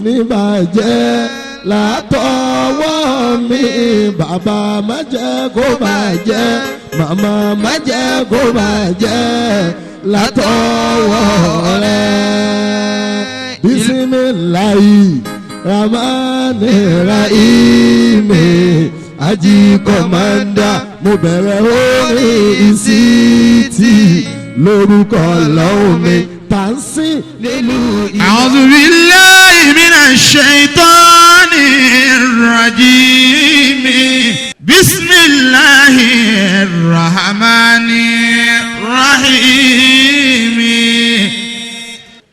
Ní bàjẹ́ látọwọ́ mi, bàbá má jẹ́ kó bàjẹ́, màmá má jẹ́ kó bàjẹ́ látọwọ́ rẹ. Bisimilayi ramani rahimi ají kọ̀mándà, mo bẹ̀rẹ̀ orin ìsìtì lórúkọ Ọlọ́run mi tà ń sìn nílùú Ìlọrin. أعوذ بالله من الشيطان الرجيم. بسم الله الرحمن الرحيم.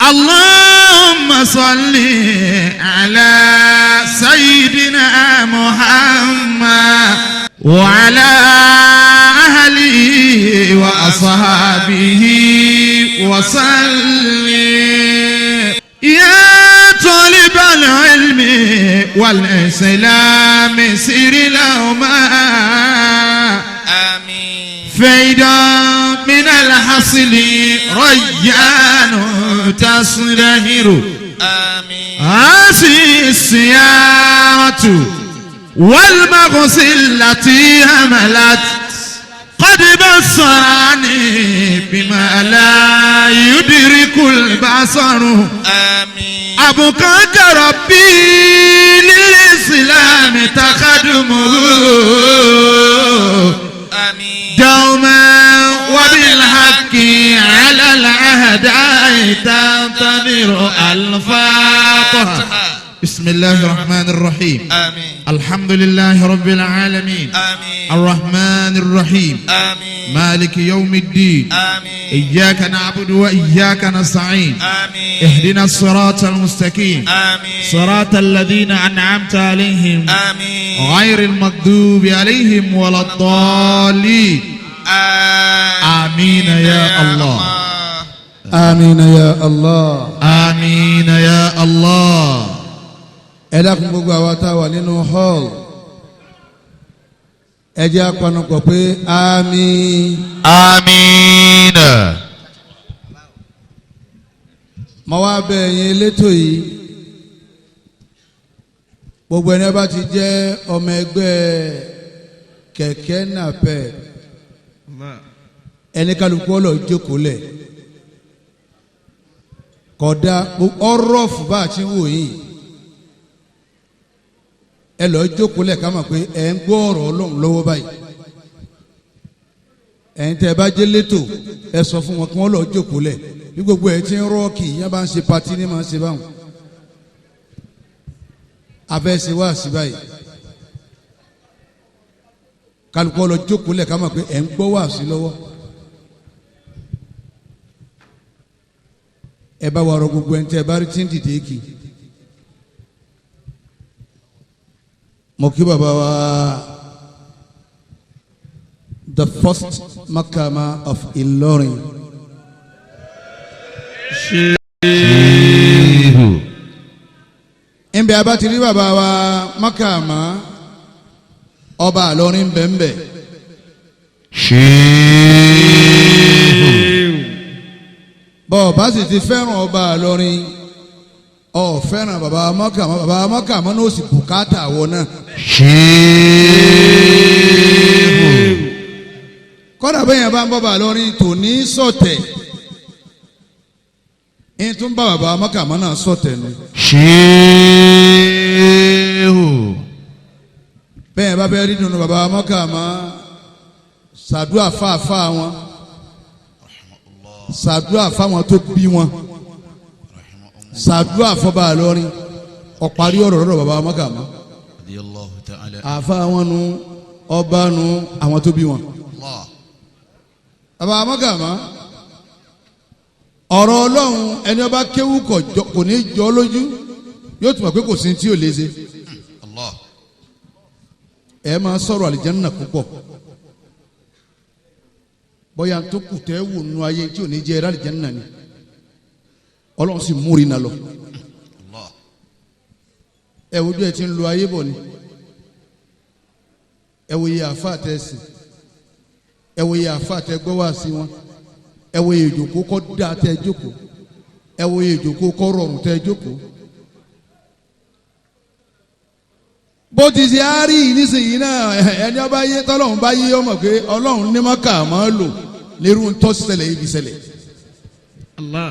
اللهم صل على سيدنا محمد وعلى أهله وأصحابه وسلم. يا طالب العلم والإسلام سير لهما. آمين. فإذا من الحصل ريان تصدهر. آمين. هذه السيارة والمغسل التي هملت قد بصرني بما لا يدرك البصر. آمين. أبقاك ربي للإسلام تخدمه. آمين. دوما وبالحق على الأعداء تنتظر. الفاتحة. بسم الله الرحمن الرحيم. آمين. الحمد لله رب العالمين. آمين. الرحمن الرحيم. آمين. مالك يوم الدين. آمين. إياك نعبد وإياك نستعين. آمين. اهدنا الصراط المستقيم. آمين. صراط الذين أنعمت عليهم. آمين. غير المغضوب عليهم ولا الضالين. آمين. آمين يا الله. آمين يا الله. آمين يا الله. Ẹ dákun, gbogbo àwa tá a wà nínú hall, ẹ jẹ́ á panupọ̀ pé àmín. آمين. Mo wá bẹ̀ ẹ̀yin elétò yìí, gbogbo ẹni bá ti jẹ́ ọmọ ẹgbẹ́ kẹ̀kẹ́ napep, ẹni kálukú ọlọ́ jókòó lẹ̀ kódà ọ̀rọ̀ fún bá a ti wò yìí, ẹ lọ jókòó lẹ̀ ká mọ̀ pé ẹ̀ ń gbọ́ ọ̀rọ̀ Ọlọ́run lọ́wọ́ báyìí. Ẹ̀yin tẹ́ ẹ bá jẹ́ létò, ẹ sọ fún wọn kí wọ́n lọ jókòó lẹ̀. Bí gbogbo ẹ̀ ti ń rọ́ọ̀kì yẹn bá ń ṣe party ní máa ń ṣe báwọn afẹ́ ṣe wá sí báyìí, kálukú lọ jókòó lẹ̀ ká mọ̀ pé ẹ̀ ń gbọ́ wá sí lọ́wọ́. Ẹ bá wa rọ gbogbo ẹ̀ ń tẹ́ ẹ bá rí tí ń dìde kì. Mo kí bàbá wa, the first Makama of Ilorin. Shehu. Nbẹ a bá ti rí bàbá wa Makama, ọba Ìlọrin bẹ́ẹ̀nbẹ́ẹ̀. Shehu. Bọ́ ọba sì ti fẹ́ràn ọba Ìlọrin, ọ fẹ́ràn bàbá Makama, bàbá Makama náà ó sì bùkátà wọ náà. Shehu. Kọ́dà bẹ́ẹ̀ yẹn bá ń bọ́ bá Ìlọrin tòní sọ̀tẹ̀, ń tún bá bàbá Makama náà sọ̀tẹ̀ nu. Shehu. Bẹ́ẹ̀ bá fẹ́ rí dùnú bàbá Makama, ṣàdúrà fáfá wọn, ṣàdúrà fáwọn tó bí wọn, ṣàdúrà fọba Ìlọrin, ọ̀parí ọ̀rọ̀ lọ́dọ̀ bàbá Makama. Radiyallahu ta'ala. Àfa wọn nu, ọba nu, àwọn tó bí wọn. Allah. Bàbá Makama, ọ̀rọ̀ Ọlọ́run, ẹni ọba kéwú kò ní jọ lójú, yóò tún mọ̀ pé kò sí tí ò lè ṣe. Allah. Ẹ máa sọ̀rọ̀ àlìjánnà púpọ̀, bóyá tó kù tẹ́ wò nù ayé tí ò ní jẹ́ àlìjánnà ni Ọlọ́run sì múri na lọ. Allah. Ẹ wojú ẹ ti ń lo ayé bọ̀ ni, ẹ wo iye àfa tẹ sìn, ẹ wo iye àfa tẹ gbọ́ wá sí wọn, ẹ wo iye ìjòkó kọ́ dáa tẹ jókòó, ẹ wo iye ìjòkó kọ́ rọrùn tẹ jókòó. Bó ti ṣe á rí nísìnyí náà, ẹni ọba yé tọ́lọ́run bá yé ọmọ pé Ọlọ́run ní Mọ́kà máa lò lérú ń tọ́ ṣẹlẹ̀ ibi ṣẹlẹ̀. Allah.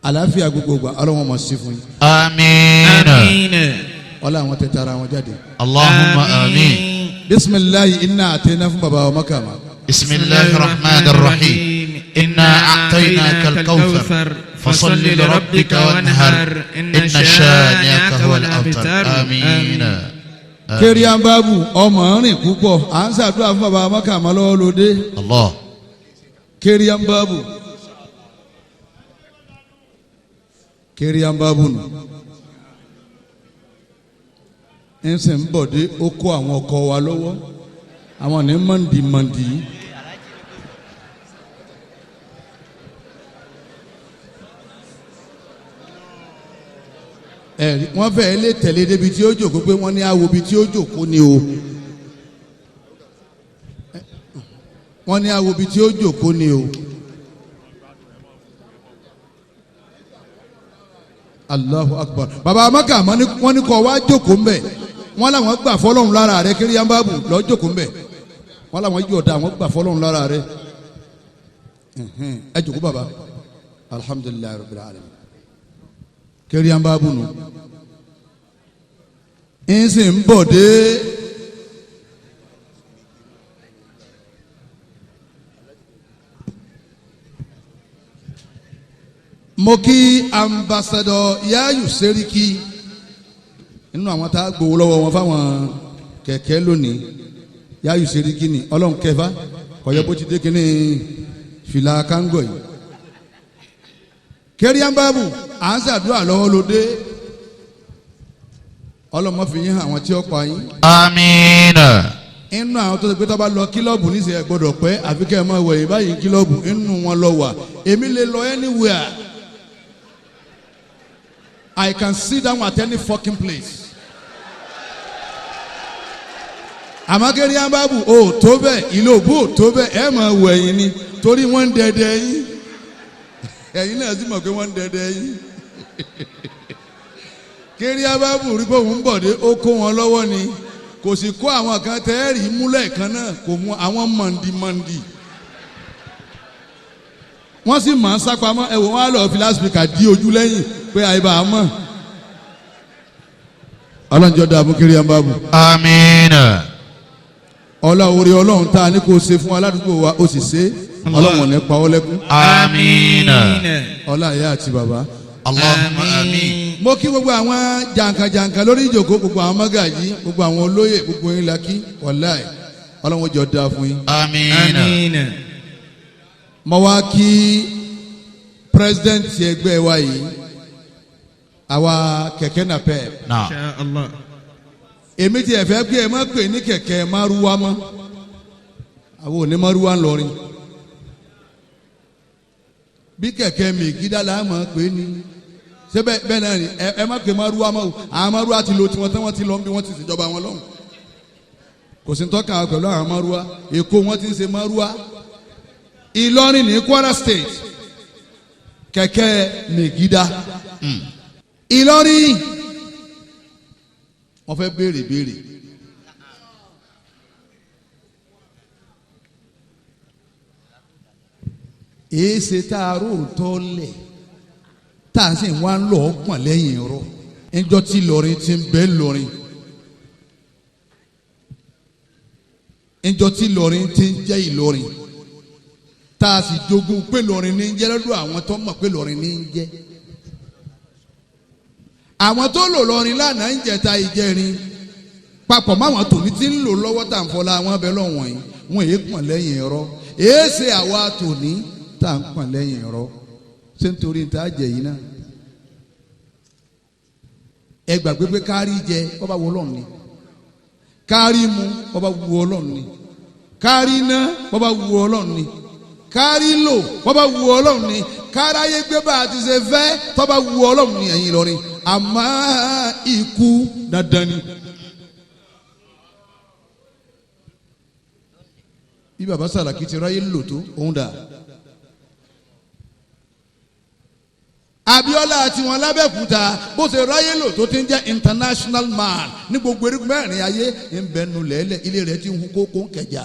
Àlàáfíà gbogbo ìgbà Ọlọ́run mọ̀ sí fún yín. آمين. Àmín. Ọlá àwọn tẹ tara wọn jáde. اللهم آمين. Bisimilayi inna àtẹná fún baba wa Mọ́kà ma. بسم الله الرحمن الرحيم. إنا أعطيناك الكوثر فصل لربك وانهر إن شانئك هو الأبتر. آمين. Kériambabu ọmọ rìn púpọ̀, à ń ṣàdúrà fún baba wa Mọ́kà ma lọ́wọ́ lóde. الله. Kériambabu Kériambabu nù ń sì ń bọ̀ dé, ó kó àwọn ọkọ wa lọ́wọ́, àwọn ní mọ̀ndì mọ̀ndì yìí. Ẹ̀rí wọ́n fẹ́ẹ́ lè tẹ̀lé débi tí ó jòkó pé wọ́n ní awo bí tí ó jòkó ni o, wọ́n ní awo bí tí ó jòkó ni o. Allahu Akbar. Baba Amaka, wọ́n ní kó wá jókòó mbẹ, wọ́n làwọn gbà fọlọ́run lára rẹ. Kériambabu lọ jókòó mbẹ, wọ́n làwọn yọ̀ọ̀da àwọn gbà fọlọ́run lára rẹ. Ẹ jókòó baba. Alhamdulilayi rabbil alamin. Kériambabu nù ń sì ń bọ̀ dé. Mo kí ambassadọ Yayu Seriki nínú àwọn tá a gbowó lọ́wọ́ wọn fáwọn kẹ̀kẹ́ lónìí. Yayu Seriki ni Ọlọ́run kẹfà kọyọ bó ti dé kínní fìlà kángọ yìí. Kériambabu, à ń ṣàdúrà lọ́wọ́ lóde, ọlọ́mọ fi yín hàn àwọn tí ó pa yín. آمين. Inú àwọn tó ti pé tó bá lọ kílọ̀bù níṣẹ́ ẹ̀ gbọ́dọ̀ pẹ́ àfi kẹ́ ẹ máa wẹ̀yìn báyìí kílọ̀bù inú wọn lọ wà. Èmi lè lọ anywhere, I can sit down at any fucking place. Àmọ́ Kériambabu ò tó bẹ́ẹ̀, ìlú òbú ò tó bẹ́ẹ̀, ẹ máa wẹ̀yìn ni torí wọ́n ń dẹdẹ yín, ẹ̀yin náà sì mọ̀ pé wọ́n ń dẹdẹ yín. Kériambabu rí pé òun ń bọ̀ dé, ó kó wọn lọ́wọ́ ni, kò sì kó àwọn kan tẹ́ẹ̀rì múlẹ̀ kan náà, kò mú àwọn mọ̀ndìmọ̀ndì, wọ́n sì máa ń sápamọ́. Ẹ wò wọ́n á lọ fi láspíkà di ojú lẹ́yìn pé àyíbá a mọ̀. Ọlọ́njọ́ dààmú Kériambabu. آمين. Ọlọ́run, Ọlọ́run tá a ní kó o ṣe fún aládùúgbò wa, ó sì ṣe, Ọlọ́run ò ní pa ọ́ lẹ́kún. آمين. Ọlá ìyá àti bàbá. اللهم آمين. Mo kí gbogbo àwọn jàǹkàjàǹkà lórí ìjòkó, gbogbo àwọn mọ́gàjí, gbogbo àwọn olóyè, gbogbo yín la kí. Wàláì, Ọlọ́run jọ dáa fún yín. آمين. Àmín. Mo wá kí president ẹgbẹ́ wa yìí, àwa kẹ̀kẹ́ napep. نعم. Insha Allah. Èmi ti ẹ̀fẹ́ pé ẹ má pè ní kẹ̀kẹ́ márúwá mọ́, àwọn òní márúwá ńlọrin, bí kẹ̀kẹ́ mègídà là á mọ̀ pé ní ṣé bẹ́ẹ̀ náà ni. Ẹ má pè márúwá mọ́ o. Àwọn márúwá ti lo tiwọn tán, wọ́n ti lọ bí wọ́n ti ṣèjọba wọn lọ́hùn, kò sí tọ́ka pẹ̀lú àwọn márúwá. Èkó wọ́n ti ń ṣe márúwá, Ìlọrin ní Kwara State kẹ̀kẹ́ mègídà. Ìlọrin, wọ́n fẹ́ béèrè béèrè. Èéṣe tá a rò tọ́ lẹ̀ tá a sì wá ń lọ pọ̀n lẹ́yìn rọ ńjọ́ tí Ìlọrin ti ń bẹ lọrin, ńjọ́ tí Ìlọrin ti ń jẹ́ Ìlọrin, tá a sì jogún pé Ìlọrin ní ń jẹ́ lọ́dọ̀ àwọn tó mọ̀ pé Ìlọrin ní ń jẹ́, àwọn tó lò lọrin lánàá ń jẹta ìjẹrin papọ̀ máwọn tòní tí ń lò lọ́wọ́ tá à ń fọlá àwọn abẹ lọ́wọ́n yìí, wọ́n èé pọ̀n lẹ́yìn ẹ̀rọ. Èé ṣe àwa tòní tá à ń pọ̀n lẹ́yìn ẹ̀rọ? Ṣé nítorí tá a jẹ yìí náà? Ẹ gbàgbé pé kárí jẹ bọ́ba wo Ọlọ́run ni, kárí mu bọ́ba wu Ọlọ́run ni, kárí ná bọ́ba wu Ọlọ́run ni, kárí lò bọ́ba wu Ọlọ́run ni, káráyé gbé bá a ti ṣe fẹ́ tọ́ba wu Ọlọ́run ni. Ẹ̀yin Ìlọrin, àmọ́ ikú dandan ni. Bí baba Sàlàkì ti ráyé lò tó òun dà. Abíọ́lá tiwọn lábẹ́kúta bó ṣe ráyé lò tó ti ń jẹ́ international man ní gbogbo erigun mẹ́rin ayé ń bẹnu lẹ́lẹ̀ ilé rẹ̀ ti ń hu kókó ń kẹjà.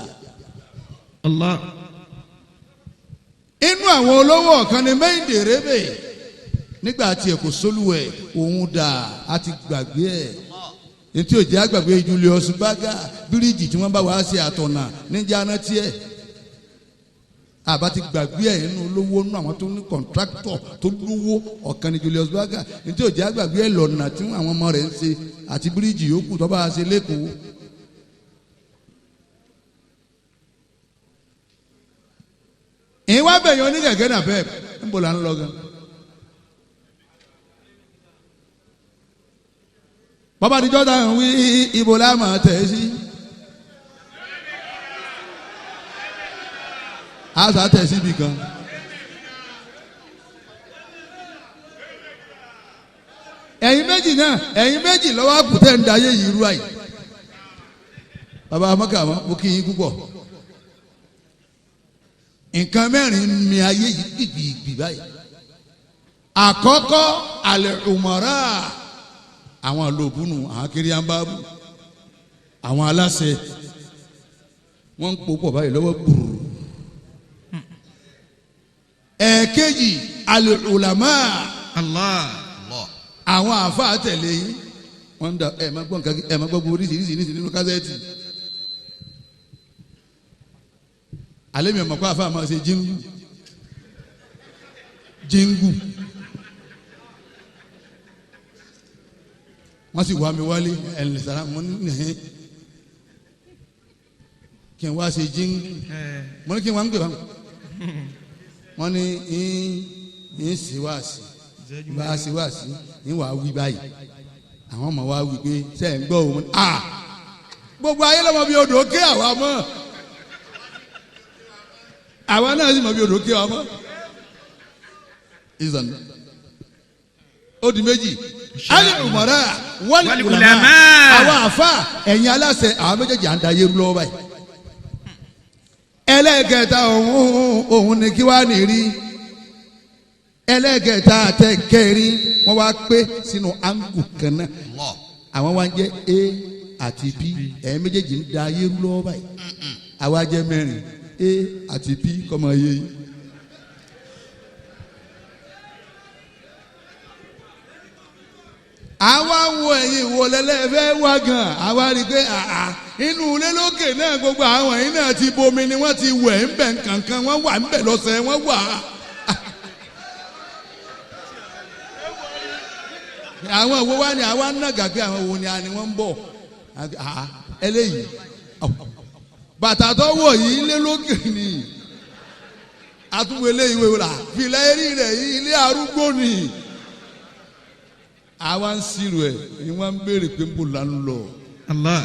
Allah. Inú àwọn olówó ọ̀kan ni Mẹ́hìndé Rébè nígbà tí ẹ̀ kò sólùwẹ̀ òun dà á ti gbàgbé ẹ̀ etí òjì àgbàgbé Julius Berger bíríìjì tí wọ́n bá wàá ṣe àtọ̀nà níjà rántí ẹ̀ àbá ti gbàgbé ẹ̀ nínú olówó nínú àwọn tó ní kọ̀ǹtráktọ̀ tó lówó ọ̀kan ni Julius Berger etí òjì àgbàgbé ẹ̀ lọ́nà tí àwọn ọmọ rẹ̀ ń ṣe àti bíríìjì yòókù tó bá ṣe lẹ́kọ̀ọ́. Ìwà bẹ̀yàn oníkẹ̀kẹ́ náà fẹ́ ń bò là ń lọ gan. Bàbá àdìjọ́ ta ń wí ibo la máa tẹ̀ sí. A sà tẹ̀ síbi kan. Ẹ̀yin méjì náà ẹ̀yin méjì lọ́wọ́ àkùtẹ́ ń da ayé yìí rú àyè. Bàbá amọ́kà mo kí yín púpọ̀. Nǹkan mẹ́rin mi ayé yìí gbìgbìgbì báyìí. Àkọ́kọ́ alẹ́ umara àwọn àlòbùnú àwọn kiri àǹbáàbù àwọn aláṣẹ wọ́n ń pòpọ̀ báyìí lọ́wọ́ gbùrù. Ẹ̀ẹ̀kejì alẹ́ ulama Allah. Àwọn àáfàá tẹ̀lé yín wọ́n ń da ẹ̀ máa gbọ́ nǹkan ẹ̀ máa gbọ́ gbogbo oríṣiríṣi nínú kásẹ̀tì. Alẹ́ mi ò mọ̀ pé àáfàá máa ṣe jíngù jíngù. Wọ́n sì wá mi wálé ẹ̀lẹ́ sara mo ní nìyẹn kí n wá ṣe jíngù mo ní kí n wá ń gbé wọn. Wọ́n ní ń ṣe wá sí bá a ṣe wá sí ń wà á wí báyìí àwọn ọmọ wa wí pé ṣe ń gbọ́ òun a gbogbo ayé lọ́mọ bíi odò ké àwa mọ́ àwa náà sì mọ̀ bíi odò ké àwa mọ́ ìsàn ó di méjì ali umara wali ulama àwọn àfa ẹ̀yin aláṣẹ àwọn méjèèjì à ń da yẹrù lọ́wọ́ báyìí. Ẹlẹ́ẹ̀kẹta òun ni kí wàá nìrí ẹlẹ́ẹ̀kẹta àtẹ̀kẹrin wọ́n wá pé sínú áńgù kan náà àwọn wá ń jẹ́ A àti B ẹ̀yin méjèèjì ń da yẹrù lọ́wọ́ báyìí àwa jẹ́ mẹ́rin A àti B kọ́mọ yé yìí. Àwa ń wo ẹ̀yin ìwò lẹ́lẹ́fẹ́ wá gan àwa rí i pé àà inú ilé lókè náà gbogbo àwọn yìí náà ti bomi ni wọ́n ti wẹ̀ ńbẹ̀ nkankan wọ́n wà ńbẹ̀ lọ́sẹ̀ wọ́n wà. Àwọn wo wá ni àwa ń nàgà pé àwọn wo ni a ni wọ́n ń bọ̀ eléyìí bàtà tó wọ̀ yìí ilé lókè ni àtúwò eléyìí wò la fìlà eré rẹ̀ yìí ilé arúgbó ni àwa ń sírò ẹ̀ ni wọ́n ń béèrè pé ń bò là ń lọ. Allah.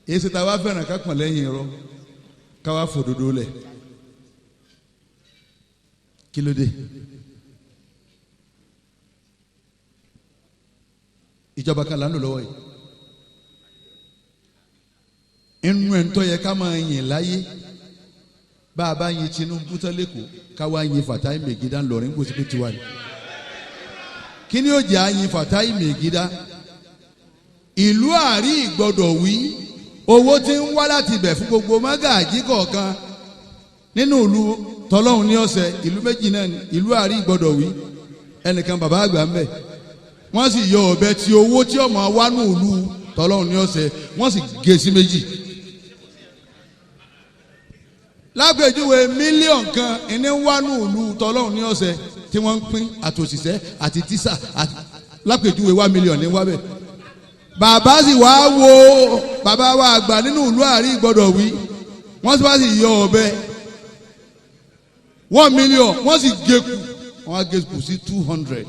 Èsì tá a wá fẹ́ràn ká pọ̀n lẹ́yìn irọ́ ká wá fòdodo lẹ̀ kí ló dé? Ìjọba kan là ń lò lọ́wọ́ yìí inú ẹ̀ ń tọ́ yẹ ká máa yìn láyé bá a bá yin Tinubu tán lẹ́kọ̀ọ́ ká wá yin Fatai Megida ńlọrin kó sì pé tiwa ni. Kí ni ó jẹ́ àyìn Fatai Megida? Ìlú àárí ìgbọ́dọ̀ wí owó tí ń wá láti ibẹ̀ fún gbogbo mágàjí kọ̀ọ̀kan nínú ìlú tọlọ́hun ní ọ̀sẹ̀ ìlú méjì náà ni ìlú àárí ìgbọ́dọ̀ wí ẹnìkan bàbá àgbà ń bẹ̀ wọ́n sì yọ ọ̀bẹ tí owó tí ọmọ wa nù ìlú tọlọ́hun ní ọ̀sẹ̀ wọ́n sì gé sí méjì. Lápèjúwe mílíọ̀nù kan ìní wá nù ìlú tọlọ́hun ní ọ̀sẹ̀ tí wọ́n ń pín àtòṣìṣẹ́ àti tíṣà àti lápèjúwe 1 mílíọ̀nù ní wábẹ̀. Bàbá sì wá wo bàbá wa àgbà nínú ìlú àárí gbọ́dọ̀ wí wọ́n sì wá sì yọ ọ̀bẹ 1 million wọ́n sì gé kù wọ́n á gé kù sí 200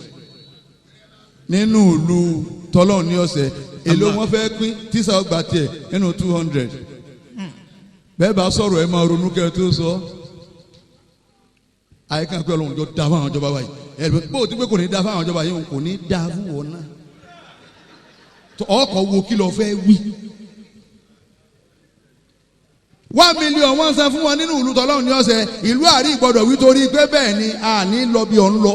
nínú ìlú tọ́lọ́ ní ọ̀sẹ̀ èló wọ́n fẹ́ pín tíṣà ọgbà tiẹ̀ nínú 200 bẹ́ẹ̀ bá sọ̀rọ̀ ẹ máa ronú kẹ́ ẹ tó sọ àyíká pé Ọlọ́run jọ da fún àwọn ìjọba báyìí ẹ bó o ti pé kò ní da fún àwọn ìjọba yìí kò ní da fún wọn náà ọkọ̀ wo kí lọ fẹ́ wí. 1 million wọ́n san fún wọn nínú ìlú tọ́lọ́run ní ọ̀sẹ̀ ìlú àárí gbọ́dọ̀ wí torí pé bẹ́ẹ̀ ni a ní lọ bí ọ̀ ń lọ.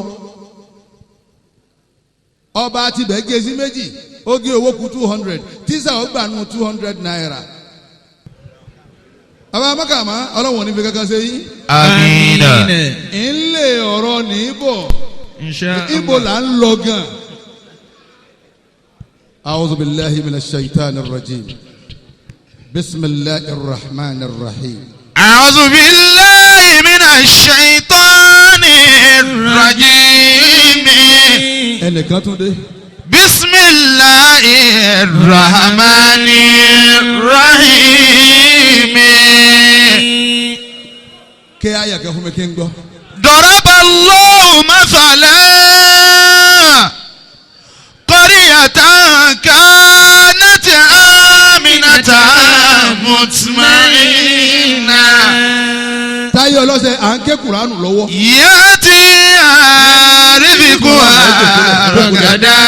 Ọba tibẹ̀ gé sí méjì, ó gé owó kù 200, tíṣà ó gbà nù ₦200. Bàbá Mọ́kàmá, ọlọ́wọ̀n ní fi kankan ṣe yín. Amina. Ńlẹ̀ ọ̀rọ̀ ní bọ̀. Insha Ibo Allah. là ń lọ gan. أعوذ بالله من الشيطان الرجيم بسم الله الرحمن الرحيم. أعوذ بالله من الشيطان الرجيم. Ẹnìkan tún dé. بسم الله الرحمن الرحيم. Ké àyà kan fún mi kí n gbọ́. ضرب الله مثلا قرية كانت آمنة مطمئنة. Táyé ọlọ́sẹ̀, à ń ké Kuranu lọ́wọ́. يأتي رزقها رغدا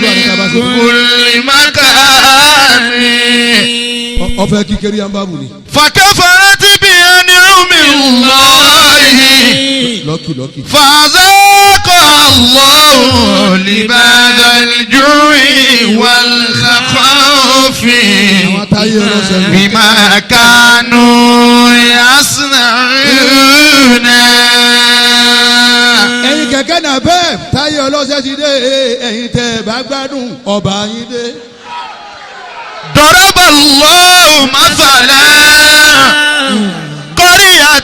من كل مكان. Ọfẹ kíkiri yẹn bá wù ní. فكفرت بأنعم الله. Lọ́kì lọ́kì. فأذاقها الله لباس الجوع والخوف Àwọn táyé ọlọ́sẹ̀ nù. بما كانوا يصنعون. Ẹ̀yin kẹ̀kẹ́ náà bẹ́ẹ̀, táyé ọlọ́sẹ̀ ti dé, ẹ̀yin tẹ́ ẹ bá gbádùn ọba yín dé. ضرب الله مثلا قرية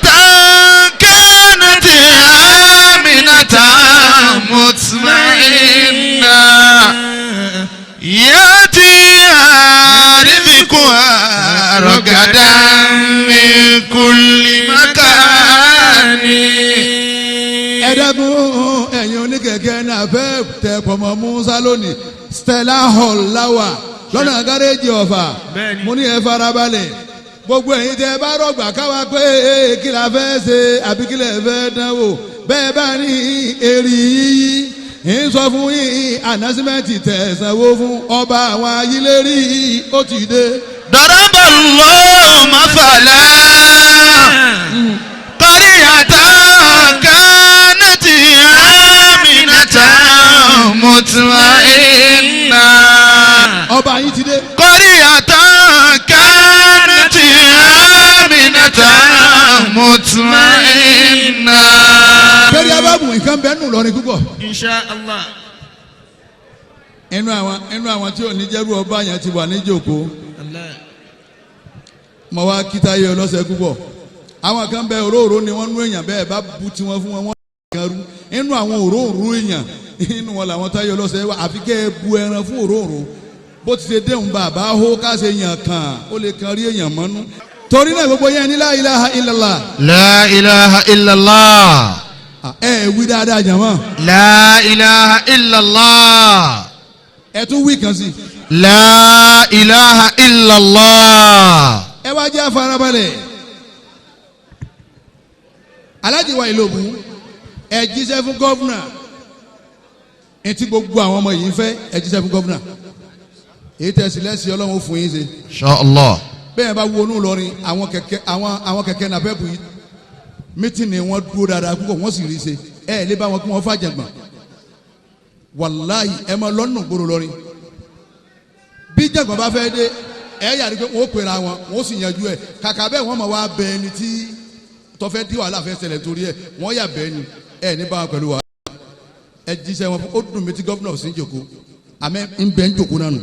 كانت آمنة مطمئنة يأتيها رزقها رغدا من كل مكان. Ẹ dẹ́kun, ẹ̀yin oníkẹ̀kẹ́ náà fẹ́ tẹ pọ̀mọ́ Musa lónìí, Stella Hall láwà lọ́nà gáréjì Ọ̀fà. Bẹ́ẹ̀ni. Mo ní ẹ farabalẹ̀, gbogbo ẹ̀yin tẹ bá rọ̀gbà káwa pé kí la fẹ́ ṣe àbí kí lẹ fẹ́ dánwò, bẹ́ẹ̀ bá ní èrì yíyí ń sọ fún yín, announcement tẹ̀ sanwó fún ọba àwọn ayílérí ó ti dé. ضرب الله مثلا قرية كانت آمنة مطمئنة. Ọba yín ti dé. قرية كانت آمنة مطمئنة. Kẹ́rì abábù nǹkan bẹ́ẹ̀ nù lọ́rin púpọ̀. Insha Allah. Inú àwọn tí ò ní jẹ́rú ọba yẹn ti wà ní jòkó. Allah. Mo wá kíta yẹ ọlọ́sẹ̀ púpọ̀. Àwọn kan bẹ, òróòró ni wọ́n nú èèyàn, bẹ́ẹ̀ bá bu tiwọn fún wọn, wọ́n kan rú inú àwọn òróòró èèyàn, inú wọn làwọn táyé ọlọ́sẹ̀ wà. Àfi kẹ́ ẹ bu ẹran fún òróòró bó ti ṣe déhùn bàbá hó ká ṣe yàn kàn ó lè kan rí èèyàn mọ́nú. Torí náà, gbogbo yẹn ní la ilaha illallah. لا إله إلا الله. Ẹ ẹ wí dáadáa jàmọ́. لا إله إلا الله. Ẹ tún wí kan sí. لا إله إلا الله. Ẹ wá jẹ́ àfarabalẹ̀. Aláàjì wa Ìlòbù, ẹ jíṣẹ́ fún governor etí gbogbo àwọn ọmọ yìí ń fẹ́. Ẹ jíṣẹ́ fún governor èyí tẹ̀ sí lẹ́sìn, Ọlọ́run ó fún yín ṣe. إن شاء الله. Bẹ́ẹ̀ bá wo inú Ìlọrin, àwọn kẹ̀kẹ́ àwọn kẹ̀kẹ́ NAPEP yìí, meeting wọn dúró dáadáa púpọ̀, wọ́n sì rí ṣe. Ẹ ẹ lè bá wọn kí wọ́n fàjẹ̀gbọ̀n, wàláyì. Ẹ máa lọ́nà gbòòrò lọ́rin, bí jẹ̀gbọ́n bá fẹ́ dé, ẹ yàrá pé wọ́n ó pera wọn, wọ́n ó sì yanjú ẹ̀. Kàkà bẹ́ẹ̀, wọ́n máa wá bẹ ẹni tí tọ́fẹ́ dí wàhálà fẹ́ ṣẹlẹ̀ torí ẹ̀, wọ́n yà bẹ́ẹ̀ ni ẹ ní bá wọn pẹ̀lú wa. Ẹ jíṣẹ́ wọn fún ó dùn mí tí governor sí ń jòkó, àmẹ́ ń bẹ́ ń jòkó náà nù.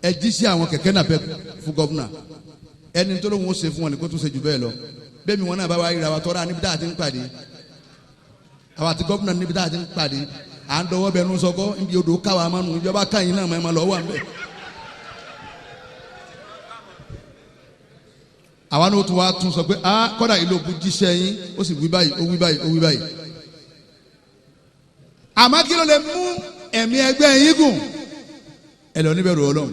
Ẹ jíṣẹ́ àwọn kẹ̀kẹ́ náà bẹ́ fún governor, ẹni tó lóun ó ṣe fún wọn ni kó tún ṣe jù bẹ́ẹ̀ lọ. Bẹ́ẹ̀ mi wọn náà bá wá ríra wa tọ́ra níbi tá a ti ń pàdé, àwọn àti governor níbi tá a ti ń pàdé, à ń dọwọ́ bẹnu sọkọ́ níbi odò káwa mánu ìjọba káyìn náà mọ̀ ẹ́ máa lọ́ wà ń bẹ̀. Àwa náà tún wá tún sọ pé ah, kọ́dà ìlú òkú jíṣẹ́ yín, ó sì wí báyìí, ó wí báyìí, ó wí báyìí. Àmọ́ kí ló lè mú ẹ̀mí ẹgbẹ́ yín gùn? Ẹ lọ níbẹ̀rù Ọlọ́run.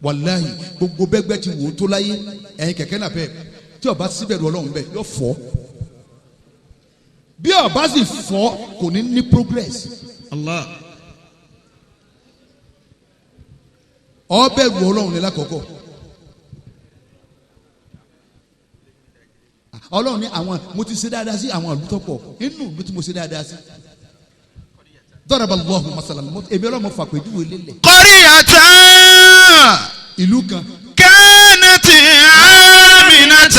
Wàláhì, gbogbo bẹ́gbẹ́ ti wò ó tó láyé, ẹ̀yin kẹ̀kẹ́ náà bẹ́ẹ̀, tí ó bá síbẹ̀rù Ọlọ́run bẹ́ẹ̀, yóò fọ́. Bí ó bá sì fọ́, kò ní ní progress. Allah. Ó bẹ̀rù Ọlọ́run ní lákọ̀ọ́kọ́. Ọlọ́run ní àwọn mo ti ṣe dáadáa sí àwọn ìlú tó pọ̀, inú ìlú tí mo ṣe dáadáa sí. Daraba Allahu masalan èmi ọlọ́mọ fàpèjúwe lélẹ̀. قرية Ìlú kan كانت آمنة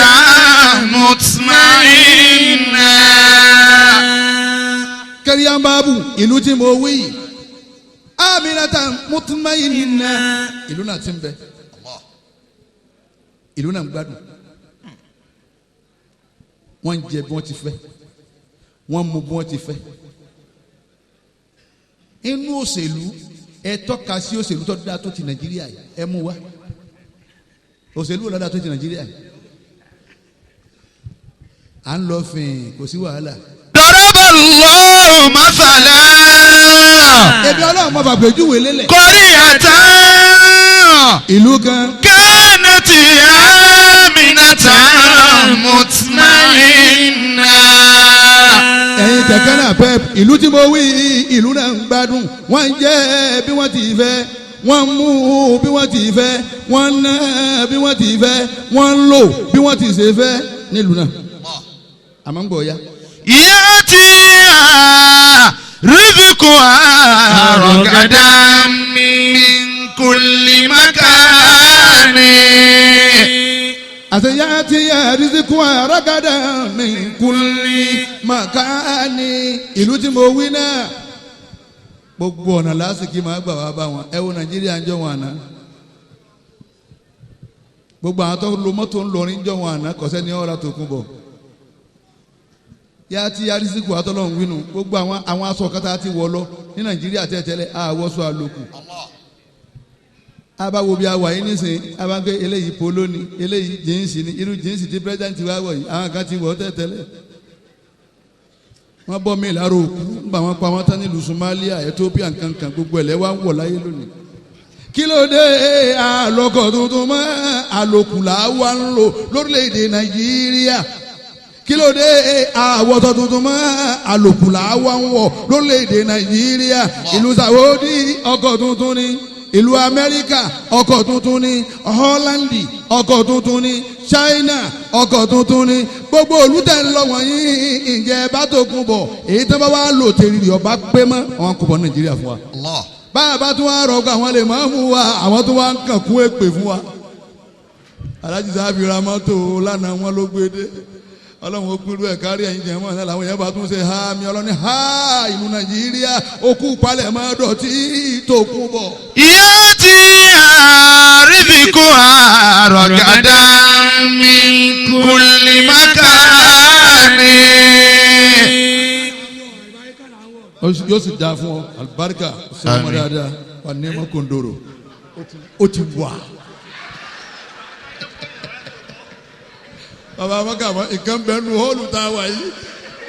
مطمئنة. Kẹrìàmbábù ìlú tí mo wí yìí aminata mutmainna ìlú náà ti ń bẹ, ìlú náà ń gbádùn, wọ́n ń jẹ bí wọ́n ti fẹ́, wọ́n ń mu bí wọ́n ti fẹ́. Inú òṣèlú, ẹ tọ́ka sí òṣèlú tó dáa tó ti Nàìjíríà yìí, ẹ mú wa òṣèlú wo ló dáa tó ti Nàìjíríà yìí? À ń lọ fìn, kò sí wàhálà. ضرب الله مثلا Ebi ọlọ́run mọ̀ fàpèjúwe lélẹ̀. قرية Ìlú kan كانت آمنة مطمئنة. Ẹ̀yin kẹ̀kẹ́ náà pep, ìlú tí mo wí, ìlú náà ń gbádùn, wọ́n ń jẹ bí wọ́n ti fẹ́, wọ́n ń mú bí wọ́n ti fẹ́, wọ́n ń ná bí wọ́n ti fẹ́, wọ́n ń lò bí wọ́n ti ṣe fẹ́ nílùú náà. Àmọ́ ń gbọ́ ya. يأتيها رزقها رغدا من كل مكان. Àti ya'tiha rizquha ragadan min kulli makani. Ìlú tí mo wí náà, gbogbo ọ̀nà lásìkò máa gbà wá bá wọn. Ẹ wo Nàìjíríà ń jọ wọn àná, gbogbo àwọn tó lo mọ́tò ńlọrin jọ wọn àná, kọ̀sẹ́ ni ọ̀rá tó kún bọ̀. Yá tí arísìkò àtọ́lọ́hún wínú gbogbo àwọn aṣọ kátà ti wọ̀ lọ ní Nàìjíríà tẹ́tẹ́lẹ̀, àwọ̀sọ àlòkù. Abawo bí a wà yín nísìnyí, abanke eléyìí polo ni, eléyìí jíǹsì ni, irú jíǹsì tí pírẹsidẹ́ǹtì wa wọ̀ yìí, àwọn kan ti wọ̀ tẹ́tẹ́lẹ̀. Wọ́n bọ́ mi lára òkú nígbà wọn pa wọn tán nílùú Somalia, Ethiopia, nkankan, gbogbo ẹ̀ lẹ́wà ń wọ̀ láyé lónìí. Kí ló dé? Àlọ́kọ̀ tuntun mọ́, àlòkù là wà ń lò lórílẹ̀‐èdè Nàìjíríà. Kí ló dé? Àwọ̀tọ̀ tuntun mọ́, àlòkù là wà ń wọ̀ lórílẹ̀‐èdè Nàìjíríà. Ìlú Saudi, ọkọ̀ tuntun ni. Ìlú Amẹ́ríkà, ọkọ̀ tuntun ni. Holland, ọkọ̀ tuntun ni. China, ọkọ̀ tuntun ni. Gbogbo olùtẹ̀ ń lọ wọ̀nyí, ǹjẹ́ bá tó kún bọ̀ èyí tó bá wà lò tèrè ọba pé mọ́ àwọn kò bọ̀ Nàìjíríà fún wa. Allah. Báyà bá tún wá rọgbọ àwọn lè máa mú wa, àwọn tó wá ń kàn kún èpè fún wa. Alájí sáfì ra mọ́tò lánàá, wọn ló gbé dé. Ọlọ́run ó pínlú ẹ̀ kárí ẹ̀yin jẹ̀mọ́ náà làwọn yẹn bá tún ṣe ha mi. Ọlọ́ni ha, ìlú Nàìjíríà okú palẹ̀ mọ́ dọ̀tí tó kún bọ̀. يأتيها رزقها رغدا من كل مكان. Yóò sì dáa fún ọ, alibarika sọmọ Àmín. dáadáa wà ní ẹmọ kòndòrò ó ti wà. Bàbá amaka nǹkan bẹ́ẹ̀ nu họ́ọ̀lù tá a wà yìí.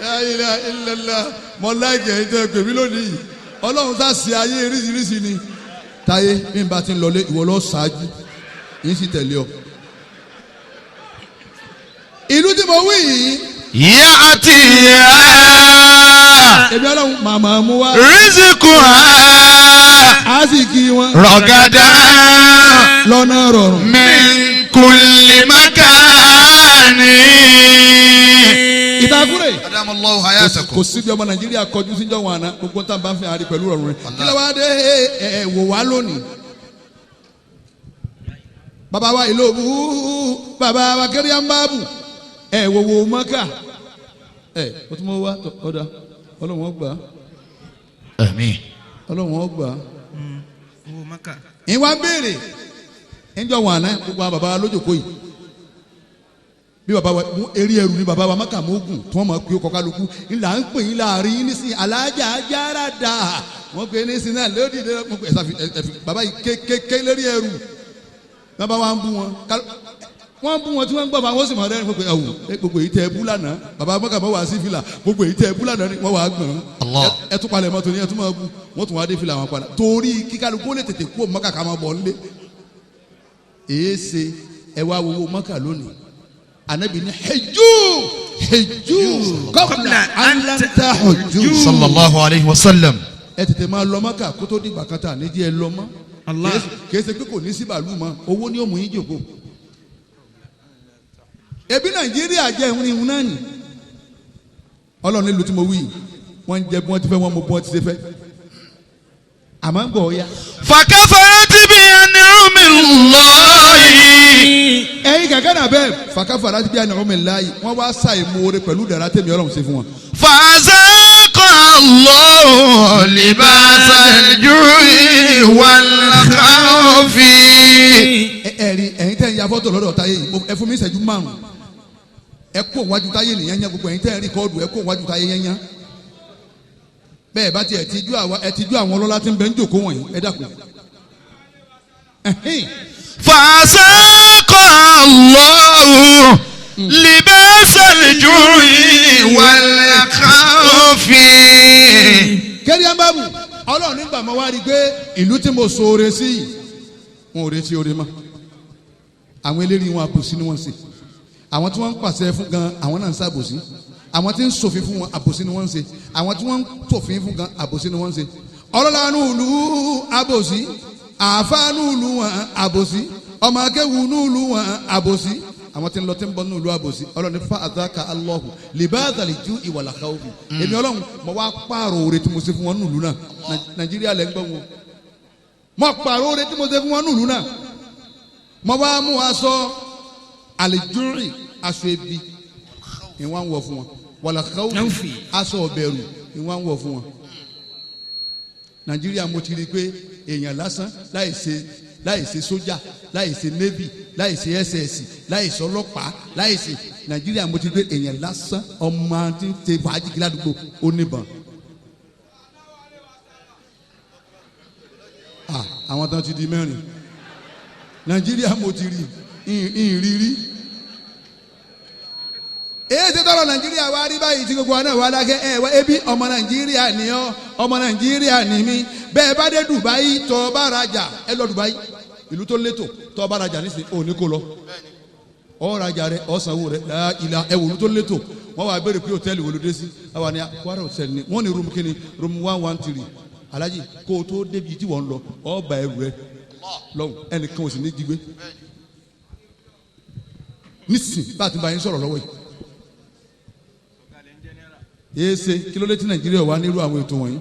La ilaha illallah, mọ láìkẹ́ ẹ̀ tẹ́ pèmí lónìí yìí. Ọlọ́run sá sí ayé oríṣiríṣi ni. Táyé bí n bá ti ń lọlé, ìwọ lọ ṣáájú, yín sì tẹ̀lé ọ. Ìlú tí mo wí yìí, يأتيها èmi ọlọ́run màmá mú wá رزقها á sì kí wọn رغدا lọ́nà rọrùn. من كل مكان. Ìtakùrẹ̀ أدام الله kò حياتكم. sí bí ọmọ Nàìjíríà kọjú síjọ́ wọn àná, gbogbo tá à ń bá fi àárí pẹ̀lú ọ̀run rẹ̀. Kí ló wá dé? Ẹ ẹ wò wá lónìí. Bàbá wa ìlú òbú, bàbá wa kẹ́ríàmbábù, ẹ wò wò mọ́kà ẹ o tún mọ wá ọ̀dà. Ọlọ́run ó gbà á. آمين. Ọlọ́run ó gbà á. Owó Maka. Ìwà béèrè ńjọ wọn àná, gbogbo àwọn bàbá wa lójókòó yìí, bí bàbá wa mú eré ẹrù ní bàbá wa maka mogun tí wọ́n mọ̀ pé ó kọ́ kálukú ńlá ń pè yín láàrin yín nísìnyí, alájà ajára dà wọ́n pè é nísìnyí náà lódì ẹ̀fì bàbá yìí kékeré lérí ẹrù. Bàbá wa ń bú wọn, wọ́n ń bú wọn tí wọ́n ń gbọ́ bá wọ́n sì mọ̀ rẹ́rìn pé ẹ̀wù gbogbo èyí tẹ́ ẹ bú lánàá, bàbá mọ́kà mọ́ wàá sí fìlà, gbogbo èyí tẹ́ ẹ bú lánàá ni wọ́n wàá gbọ̀n. Allah. Ẹ tún palẹ̀ mọ́tò ní ẹ tún máa bú wọ́n tún wá dé fìlà wọn padà torí kíkálukú ó lè tètè kú mọ́kà ká máa bọ̀ nílé. Èé ṣe ẹ wá wo mọ́kà lónìí? Anabi ni hejju hejju qabla an tahujju. صلى الله عليه وسلم. Ẹ tètè máa lọ mọ́kà kó tó dìgbà kan tà nídìí ẹ lọ mọ́. Allah. Kìí ṣe pé kò ní sí bàálù mọ́, owó ní òmù yín jòkó. Ebi Nàìjíríà jẹ́ ìhun ìhun náà nì. Ọlọ́run nílùú tí mo wí yìí, wọ́n ń jẹ bí wọ́n ti fẹ́, wọ́n mú bí wọ́n ti ṣe fẹ́. Àmọ́ ń gbọ́ ya. فكفرت بأنعم الله. Ẹ̀yin kẹ̀kẹ́ náà bẹ́ẹ̀ fàkàfàrà bí àná ọmọ ìláyì wọ́n wá ṣàìmoore pẹ̀lú dàrá tèmi Ọlọ́run ṣe fún wọn. فأذاق الله لباس الجوع والخوف. Ẹ ẹ rí ẹ̀yin tẹ́ ń ya fọ́tò lọ́dọ̀ táyé yìí, ẹ fún mi ìṣẹ́jú 5. Ẹ kó wájú táyé nìyẹn yẹn, gbogbo ẹ̀yin tẹ́ ń record, ẹ kó wájú táyé yẹn yẹn. Bẹ́ẹ̀ bá tiẹ̀ tijú àwa, ẹ tijú àwọn ọlọ́lá tí ń bẹ ń jòkó wọ̀nyí, ẹ dákun. Ẹ̀hìn. فأذاق الله لباس الجوع والخوف. Kẹ́rí àbábù Ọlọ́run nígbà máa wá rí i pé ìlú tí mo ṣoore sí yìí, wọn ò retí oore mọ́. Àwọn eléyìí wọn àbòsí ni wọ́n ń ṣe. Àwọn tí wọ́n ń pàṣẹ fún gan, àwọn náà ń ṣàbòsí. Àwọn tí ń ṣòfin fún wọn, àbòsí ni wọ́n ń ṣe. Àwọn tí wọ́n ń tòfin fún gan, àbòsí ni wọ́n ń ṣe. Ọlọ́lánú ìlú àbòsí, àfáànú ìlú wọn àbòsí, ọmọ akéwù ìlú wọn àbòsí, àwọn tí ń lọ tí ń bọ̀ nínú ìlú àbòsí. Ọlọ́run ní fa àdáka alọ́hù libáàdàlì ju ìwàlàkà òbí. Èmi Ọlọ́run mo wá pààrọ̀ oore tí mo ṣe fún wọn nínú ìlú náà. Nàìjíríà lẹ́ ń gbọ́ wọn. Mo pààrọ̀ oore tí mo ṣe fún wọn nínú ìlú náà. Mo wá mú aṣọ àlejòrì, aṣọ ebi ìwọ̀n ń wọ̀ fún wọn, wàlàkà òbí, aṣọ ọ̀bẹ̀rù ìwọ̀n ń wọ̀ fún wọn. Nàìjíríà mo ti rí i pé èèyàn lásán láì ṣe sójà, láì ṣe navy, láì ṣe SS, láì ṣe ọlọ́pàá, láì ṣe, Nàìjíríà mo ti rí i pé èèyàn lásán, ọmọ tí ń ṣe fàájì kí ládùúgbò, ó níbọn. Ah, àwọn tán ti di mẹ́rin. Nàìjíríà mo ti rí ìrírí. Èyí ti tọrọ Nàìjíríà wá rí báyìí tí gbogbo wa náà wá dákẹ́. Ẹ wá ebi ọmọ Nàìjíríà ni ọ, ọmọ Nàìjíríà ni mí. Bẹ́ẹ̀ bá dé Dubai tọ́ bá rajà, ẹ lọ Dubai, ìlú tó létò, tọ́ bá rajà nísìnyí ò ní kó lọ, ọ rajà rẹ, ọ sanwó rẹ ìlà ẹ wò ìlú tó létò. Wọ́n wá béèrè pé hòtẹ́ẹ̀lì wo ló dé sí. Àwa ni Kwara hòtẹ́ẹ̀lì ni. Wọ́n ní room kíni? Room 113. Alájì, kó o tó débi tí wọ́n ń lọ, ọ bá ẹrù rẹ lọ́hùn, ẹnìkan ò sì ní jí gbé nísìn bá a ti bá yín sọ̀rọ̀ lọ́wọ́ yìí. Yéé ṣe kí ló dé tí Nàìjíríà wà nírú àwọn ètò wọ̀nyí?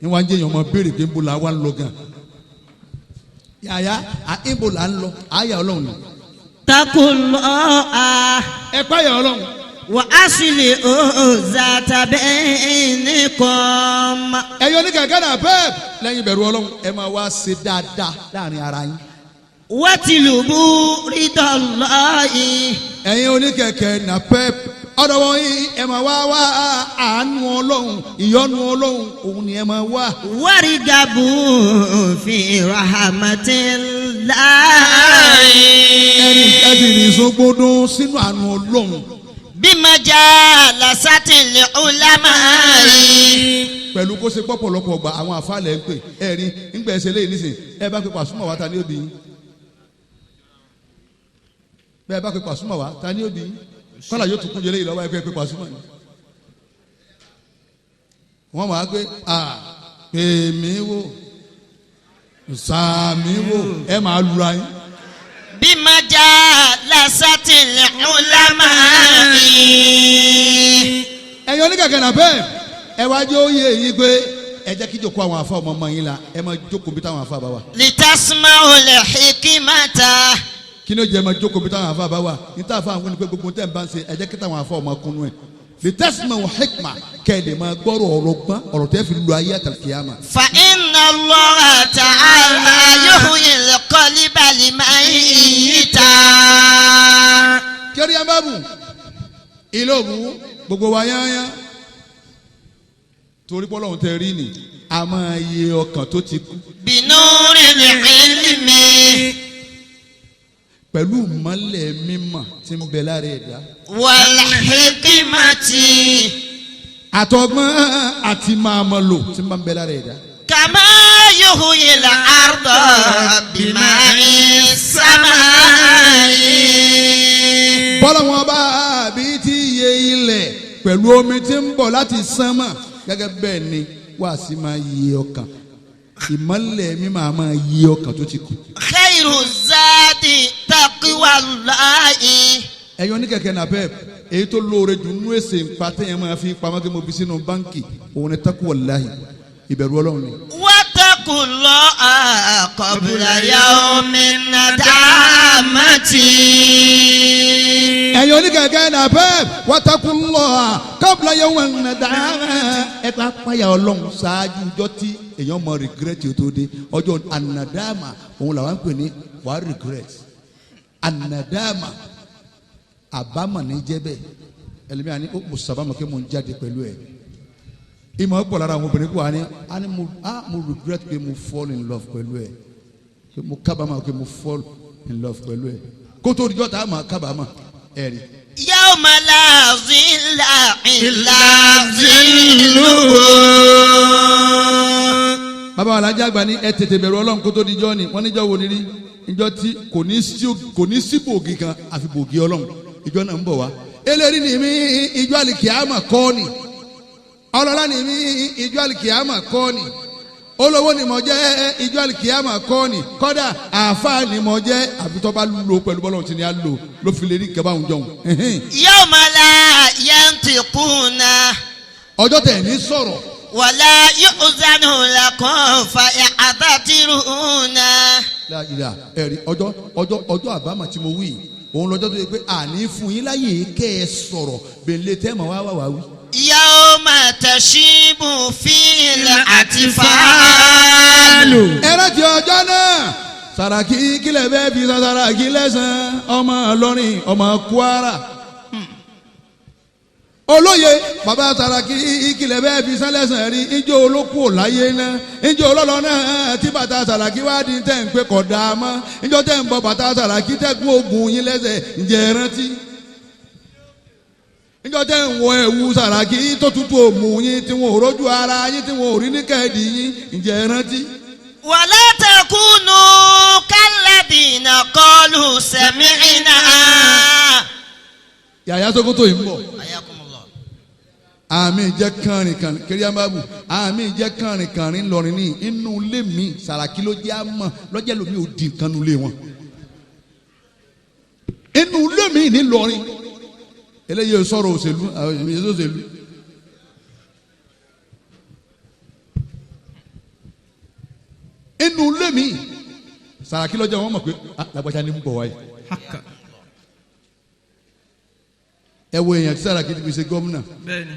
Ní wàá jẹ́ èèyàn ọmọ béèrè pé nbó la wà ń lọ gan. Yàyà nbó la ń lọ, àyà Ọlọ́run ni. اتقوا الله. Ẹ páyà Ọlọ́run. وأصلحوا ذات بينكم. Ẹ̀yin oníkẹ̀kẹ́ náà pẹ́ẹ́p, lẹ́yìn ìbẹ̀rù Ọlọ́run, ẹ máa wá ṣe dáadáa láàrin ara yín. واطلبوا رضا الله. Ẹ̀yin oníkẹ̀kẹ́ náà pẹ́ẹ́p, ọ̀dọ̀ wọn yìí, ẹ máa wá wá àánú Ọlọ́run, ìyọ́nú Ọlọ́run, òun ni ẹ máa wá. وارغبوا في رحمة الله. Ẹni ẹbí ní sọgbọdún sínú àánú Ọlọ́run. بمجالسة العلماء. Pẹ̀lú kó ṣe pọ̀pọ̀lọpọ̀ ọgbà àwọn àfàlẹ̀ ń pè ẹ rí ńgbà ẹsẹ̀ lẹ́yìn nísìn. Ẹ bá pe Pàṣúmọ̀ wá, ta ní òbí yín? Bẹ́ẹ̀ bá pe Pàṣúmọ̀ wá, ta ní òbí yín? Kọ́lá yóò tún kúnjẹ lẹ́yìn lọ́wọ́. Ẹ pé Pàṣúmọ̀ ni wọ́n máa gbé à pè mí wò, sàmí wò, ẹ máa lura yín. بمجالسة العلماء. Ẹ̀yin oníkẹ̀kẹ́ náà bẹ́ẹ̀, ẹ wá jẹ́ òye yín pé ẹ jẹ́ kí jòkó àwọn afa ọmọ ọmọ yín la, ẹ máa jókòó bí táwọn afa bá wà. لتسمعوا الحكمة. Kí ni ó jẹ́ ẹ máa jókòó bí táwọn afa bá wà? Ní táwọn afa àwọn ni pé gbogbo tẹ́ ń bá ń ṣe, ẹ jẹ́ kí táwọn afa ọmọ kunu ẹ̀ lè tẹ́sí wọ hikma, kẹ́ ẹ lè máa gbọ́rọ̀ ọ̀rọ̀ gbọ́n, ọ̀rọ̀ tẹ́ fi lu ayé àtàlùkìyàmà. فإن الله تعالى يحيي القلب الميت. Kẹ́rì abábù ilé òbú gbogbo wa yányá, torí pọ́lọ́hún tẹ rí ni a máa yẹ ọkàn tó ti kú بنور العلم. pẹ̀lú ìmọ́lẹ̀ mímọ̀ tí ń bẹ lára ẹ̀dá والحكمة. àtọgbọ́n àti máa mọ̀ lò tí ń bá ń bẹ lára ẹ̀dá. كما يحيي الأرض بماء السماء. Bọ́lá wọn bá bí ti yẹ ilẹ̀ pẹ̀lú omi tí ń bọ̀ láti sánmà, gẹ́gẹ́ bẹ́ẹ̀ ni wàásì máa yẹ ọkàn, ìmọ́lẹ̀ mímọ̀ á máa yẹ ọkàn tó ti kú. خير الزاد تقوى الله. Ẹ̀yin oníkẹ̀kẹ́ napep, Èyí tó lóore jù nínú èsè ńpa téèyàn máa fi pamọ́ kí mo fi sínú báńkì òun ni takuwalahi ìbẹ̀rù Ọlọ́run ni. واتقوا الله قبل يوم الندامة. Ẹ̀yin oníkẹ̀kẹ́ náà bẹ́ẹ̀ wattaqullaha qabla yawmin nadama ẹ bá páyà Ọlọ́run ṣáájú ọjọ́ tí èèyàn mọ regret tó dé. Ọjọ́ anadama òun làwọn ń pè ní wàá regret. Anadama àbámọ̀ ní jẹ́ bẹ́ẹ̀. Ẹlẹ́mìí àní ó mo sábàmọ̀ kí mo ń jáde pẹ̀lú ẹ̀. Ìmọ̀ pọ̀ lára àwọn obìnrin kó wa ní a ní mo regret pé mo fall in love pẹ̀lú ẹ̀, pé mo kábàámọ̀ pé mo fall in love pẹ̀lú ẹ̀. Kótó ìjọ tá a máa kábàámọ̀ ẹ̀ rí. يوم لا ظل إلا ظله. Bàbá wa alájà àgbà ní ẹ tètè bẹ̀rù Ọlọ́run kó tó di jọ́ ni. Wọ́n níjọ́ wo ni rí ìjọ tí kò ní sí bògì kan àfi bògì Ọlọ́run. Ìjọ náà ń bọ̀ wá. Eléyìí ni mí ìjọ àlìkìyàmà kọ́ ni. Ọlọ́lá ni mí ìjọ àlìkìyàmà kọ́ ni. Olówó ni mo jẹ́ ìjọ àlìkìyàmà kọ́ ni. Kọ́dà àáfàá ni mo jẹ́ àfi tó bá lò pẹ̀lú bọ́lá òun ti ní á lò ló fi lè rí kẹ́ báwọn jọ̀hún. يوم لا ينطقون. Ọjọ́ tẹ̀ ní sọ̀rọ̀. ولا يؤذن لكم فيعتذرون. Láyìlá ẹ̀rí ọjọ́ ọjọ́ ọjọ́ àbámọ̀ tí mo wí yìí, òun lọ́jọ́ tó yẹ pé àní fún yín láyè kẹ́ ẹ sọ̀rọ̀ bèlè tẹ́ mọ̀ wá wá wá wí. يوم تشيب فيه الأطفال. Ẹ rántí ọjọ́ náà. Sàràkí kílẹ̀ bẹ́ẹ̀ fi san Sàràkí lẹ́sàn-án ọmọ Ìlọrin ọmọ Kwara. Olóye bàbá Sàràkí kílẹ̀ bẹ́ẹ̀ fi san lẹ́sàn-án rí ijó olókù láyé náà ijó olólọ náà tí bàtà Sàràkí wá di tẹ̀ ń pé kọ̀ dáa mọ́ ijó tẹ̀ ń bọ bàtà Sàràkí tẹ̀kún ogun yín lẹ́sẹ̀ ǹjẹ́ ẹ rántí? Níjọ́ tẹ́ ń wọ ẹ̀wù Sàràkí tó tutù òmù yín tí wọn ò rójú ara yín tí wọn ò rí ní kẹ́ẹ̀dì yín ǹjẹ́ ẹ rántí? ولا تكونوا كالذين قالوا سمعنا. Yàyà Sókótó yìí ń bọ̀. حياكم الله. Àmì jẹ́ kànrin kànrin kiriamabu àmì jẹ́ kànrin kànrin ńlọrin ní inú ilé mi. Sàràkí ló jẹ́ àmọ́ lọ́jẹ́ lomi ò di nǹkan nu ilé wọn. Inú ilé mi ní lọrin eléyìí sọ̀rọ̀ òṣèlú àwọn èmi yẹn òṣèlú. Inú ilé mi Sàràkí lọ́jọ́ wọn mọ̀ pé ah, lágbájá ni ń bọ̀ wáyé. Haka. Ẹ wo èèyàn tí Sàràkí ti fi ṣe gómìnà. Bẹ́ẹ̀ni.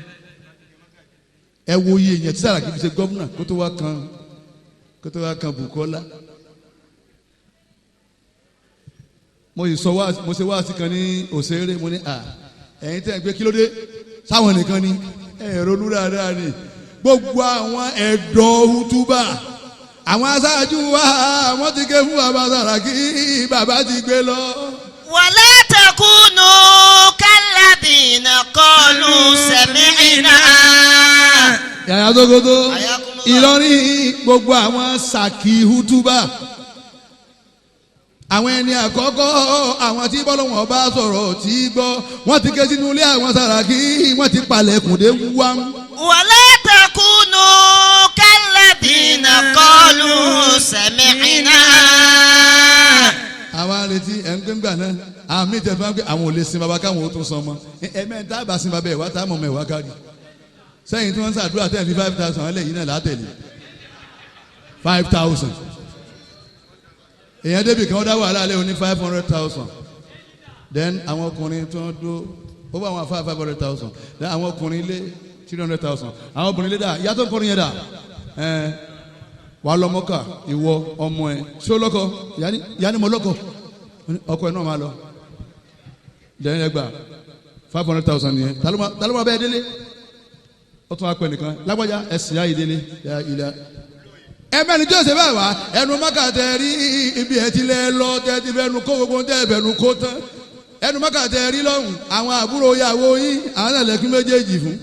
Ẹ wo iye èèyàn tí Sàràkí fi ṣe gómìnà kó tó wá kan Bùkọ́lá. Mo sì sọ wá mo ṣe wáàsí kan ní òṣèré mo ní à ẹ̀yin tẹ́ ẹ pé kí ló dé sáwọn nìkan ni ẹ ronú dáadáa ni gbogbo àwọn ẹ̀dọ́ hútúbà àwọn aṣáájú wa wọ́n ti ké fún bàbá Sàràkí bàbá ti gbé lọ. ولا تكونوا كالذين قالوا سمعنا. Yàyà Sókótó Ayakumullah. Ìlọrin gbogbo àwọn Sàkí hútúbà àwọn ẹni àkọ́kọ́ àwọn tí bọ́lọ́wọ́n bá sọ̀rọ̀ tí gbọ́ wọ́n ti ké sínú ilé àwọn Sàràkí wọ́n ti palẹ̀kùn dé wá. ولا تكونوا كالذين قالوا سمعنا. Àwa retí ẹ̀ ń gbẹ́ngbà náà àmì tẹ̀sán wọn pé àwọn ò lè sin baba káwọn ò tún san ọmọ ẹ̀mẹ́ tá a bá sin baba ẹ̀ wá tá a mọ̀ mọ̀ ẹ̀ wá kárí sẹ́yìn tí wọ́n ń sàdúrà tẹ̀ fi 5,000 ẹlẹ́yìn náà látẹ̀lé 5,000 èèyàn débi kan ó dá wàhálà lé oní 500,000 then àwọn ọkùnrin tí wọ́n dó ó bá àwọn afá 500,000 then àwọn ọkùnrin lé 300,000 àwọn obìnrin lé dà ìyá tó ń kọrin yẹn dà ẹ̀ wàá lọ mọ́kà ìwọ ọmọ ẹ ṣé ó lọ́kọ ìyá ni mo lọ́kọ ọkọ ẹ náà máa lọ lẹ́yìn ẹgbà 500,000 nìyẹn ta ló máa bẹ́ẹ̀ délé ó tún wá pẹ́ nìkan lágbájá ẹ̀sìn ayé délé ya ilẹ̀ ẹ mẹ́rin tí ó ṣe báyìí wá ẹnu mọ́kà tẹ rí ibi ẹ ti lẹ́ lọ tẹ ti fẹ́ nu kó gbogbo tẹ fẹ́ nu kó tán ẹnu mọ́kà tẹ rí lọ́hùn àwọn àbúrò ìyàwó yín àwọn ẹlẹ́kùn méjèèjì fún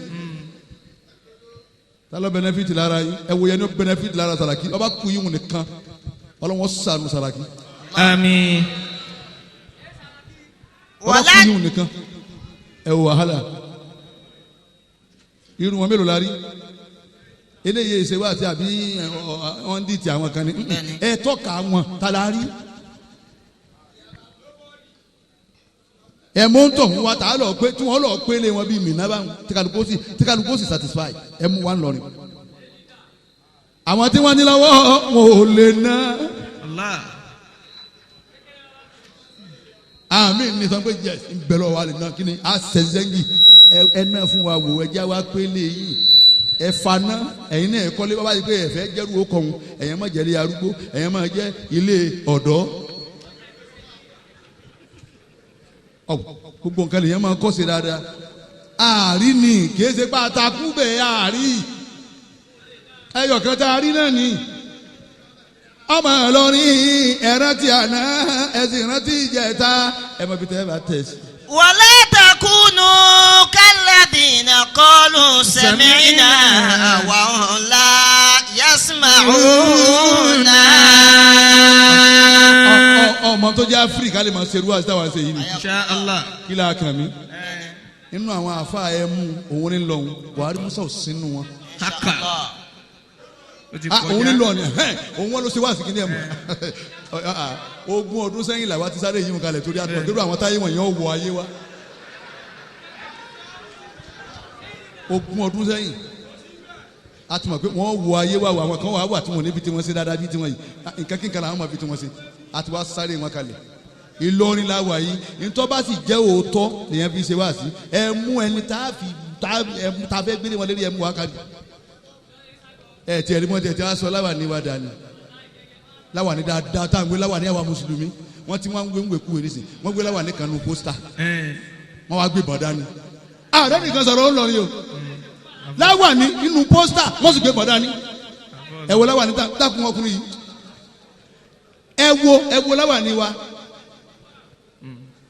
ta ló benefit lára yín ẹ wo yẹn ní benefit lára Sàràkí ọba kú yín nìkan Ọlọ́run ṣàánú Sàràkí. Àmín. Ọba kú yín nìkan ẹ wo wàhálà irun wọn mélòó la rí eléyìí ṣe wá àti àbí wọn dì tí àwọn kan ní ẹ tọ́ka wọn ta la rí. Ẹ mú ń tọ̀ ń wa tá a lọ pé tí wọ́n lọ pé lé wọn bíi mìíràn báwọn tí kálukú sì satisfy ẹ mú wa ń lọrin. Àwọn tí wọ́n ní lọ́wọ́ wọn ò lè ná. Allah. Àmì ní sọ pé yes ń bẹ lọ́wọ́ wa lè ná kí ni a sẹ̀sẹ̀ngì ẹ ná fún wa wò ẹ já wa pé lé yìí ẹ faná ẹ̀yin náà ẹ kọ́lé bàbá yìí pé ẹ fẹ́ jẹ́rú ó kọ̀ọ̀hún ẹ̀yin má jẹ́ ilé arúgbó ẹ̀yin má jẹ́ ilé ọ̀dọ́. Ọ gbogbo nǹkan lèyàn máa kọ́ sí dáadáa àárí ni kìí ṣe pé àtàkù bẹ́ẹ̀ àárí ẹyọ kan tá a rí náà ni ọmọ Ìlọrin ẹ̀rántí àná ẹ̀sìn ìrántí ìjẹta ẹ̀ mọ̀ bí tẹ́ ẹ bá tẹ̀ sí. ولا تكونوا كالذين قالوا سمعنا وهم لا يسمعون. Ọmọ tó jẹ́ áfíríkà lè máa ṣerú àti táwọn ṣe yìí ni. Insha Allah. Kí la kàn mí nínú àwọn àfa ẹ mú òun ní lọ́hùn Buhari Musa ò sínú wọn. Haka. Ó ti Ah, òun ní kọjá. lọ ni òun wọn ló ṣe wá sí kíní ẹ mọ 20 ọdún sẹ́yìn làwa ti sáré yìí wọn kalẹ̀ torí àtúntò kí àwọn táyé wọ̀nyí wọ ayé wa 20 ọdún sẹ́yìn a ti mọ̀ pé wọ́n wọ ayé wa àwọn kan wà tí wọ́n níbi tí wọ́n ṣe dáadáa bí tiwọn yìí nǹkan kíkan làwọn máa fi tiwọn ṣe a ti wá sáré wọn kalẹ̀. Ìlọrin la wà yìí ntọ́ bá sì jẹ́ òótọ́ nìyẹn fi ṣe wá sí ẹ mú ẹni tá a fi tá a fẹ́ gbélé wọn lérí ẹ mú wa kalẹ̀ ẹ tiẹ̀ ní mọ́ tiẹ̀ tí a sọ láwà ní wa dání láwà ní dáadáa tá à ń gbé láwà ní àwa mùsùlùmí wọ́n ti wọ́n ń gbé ń wèkú wèrè sí wọ́n gbé láwà ní kanu pósítà wọ́n wá gbé bọ̀ dání. Ààrẹ nìkan sọ̀rọ̀ ó lọrin o láwà ní inú pósítà wọ́n sì gbé bọ̀ dání ẹ wo láwà ní dákun ọkùnrin yìí ẹ wo láwà ní wa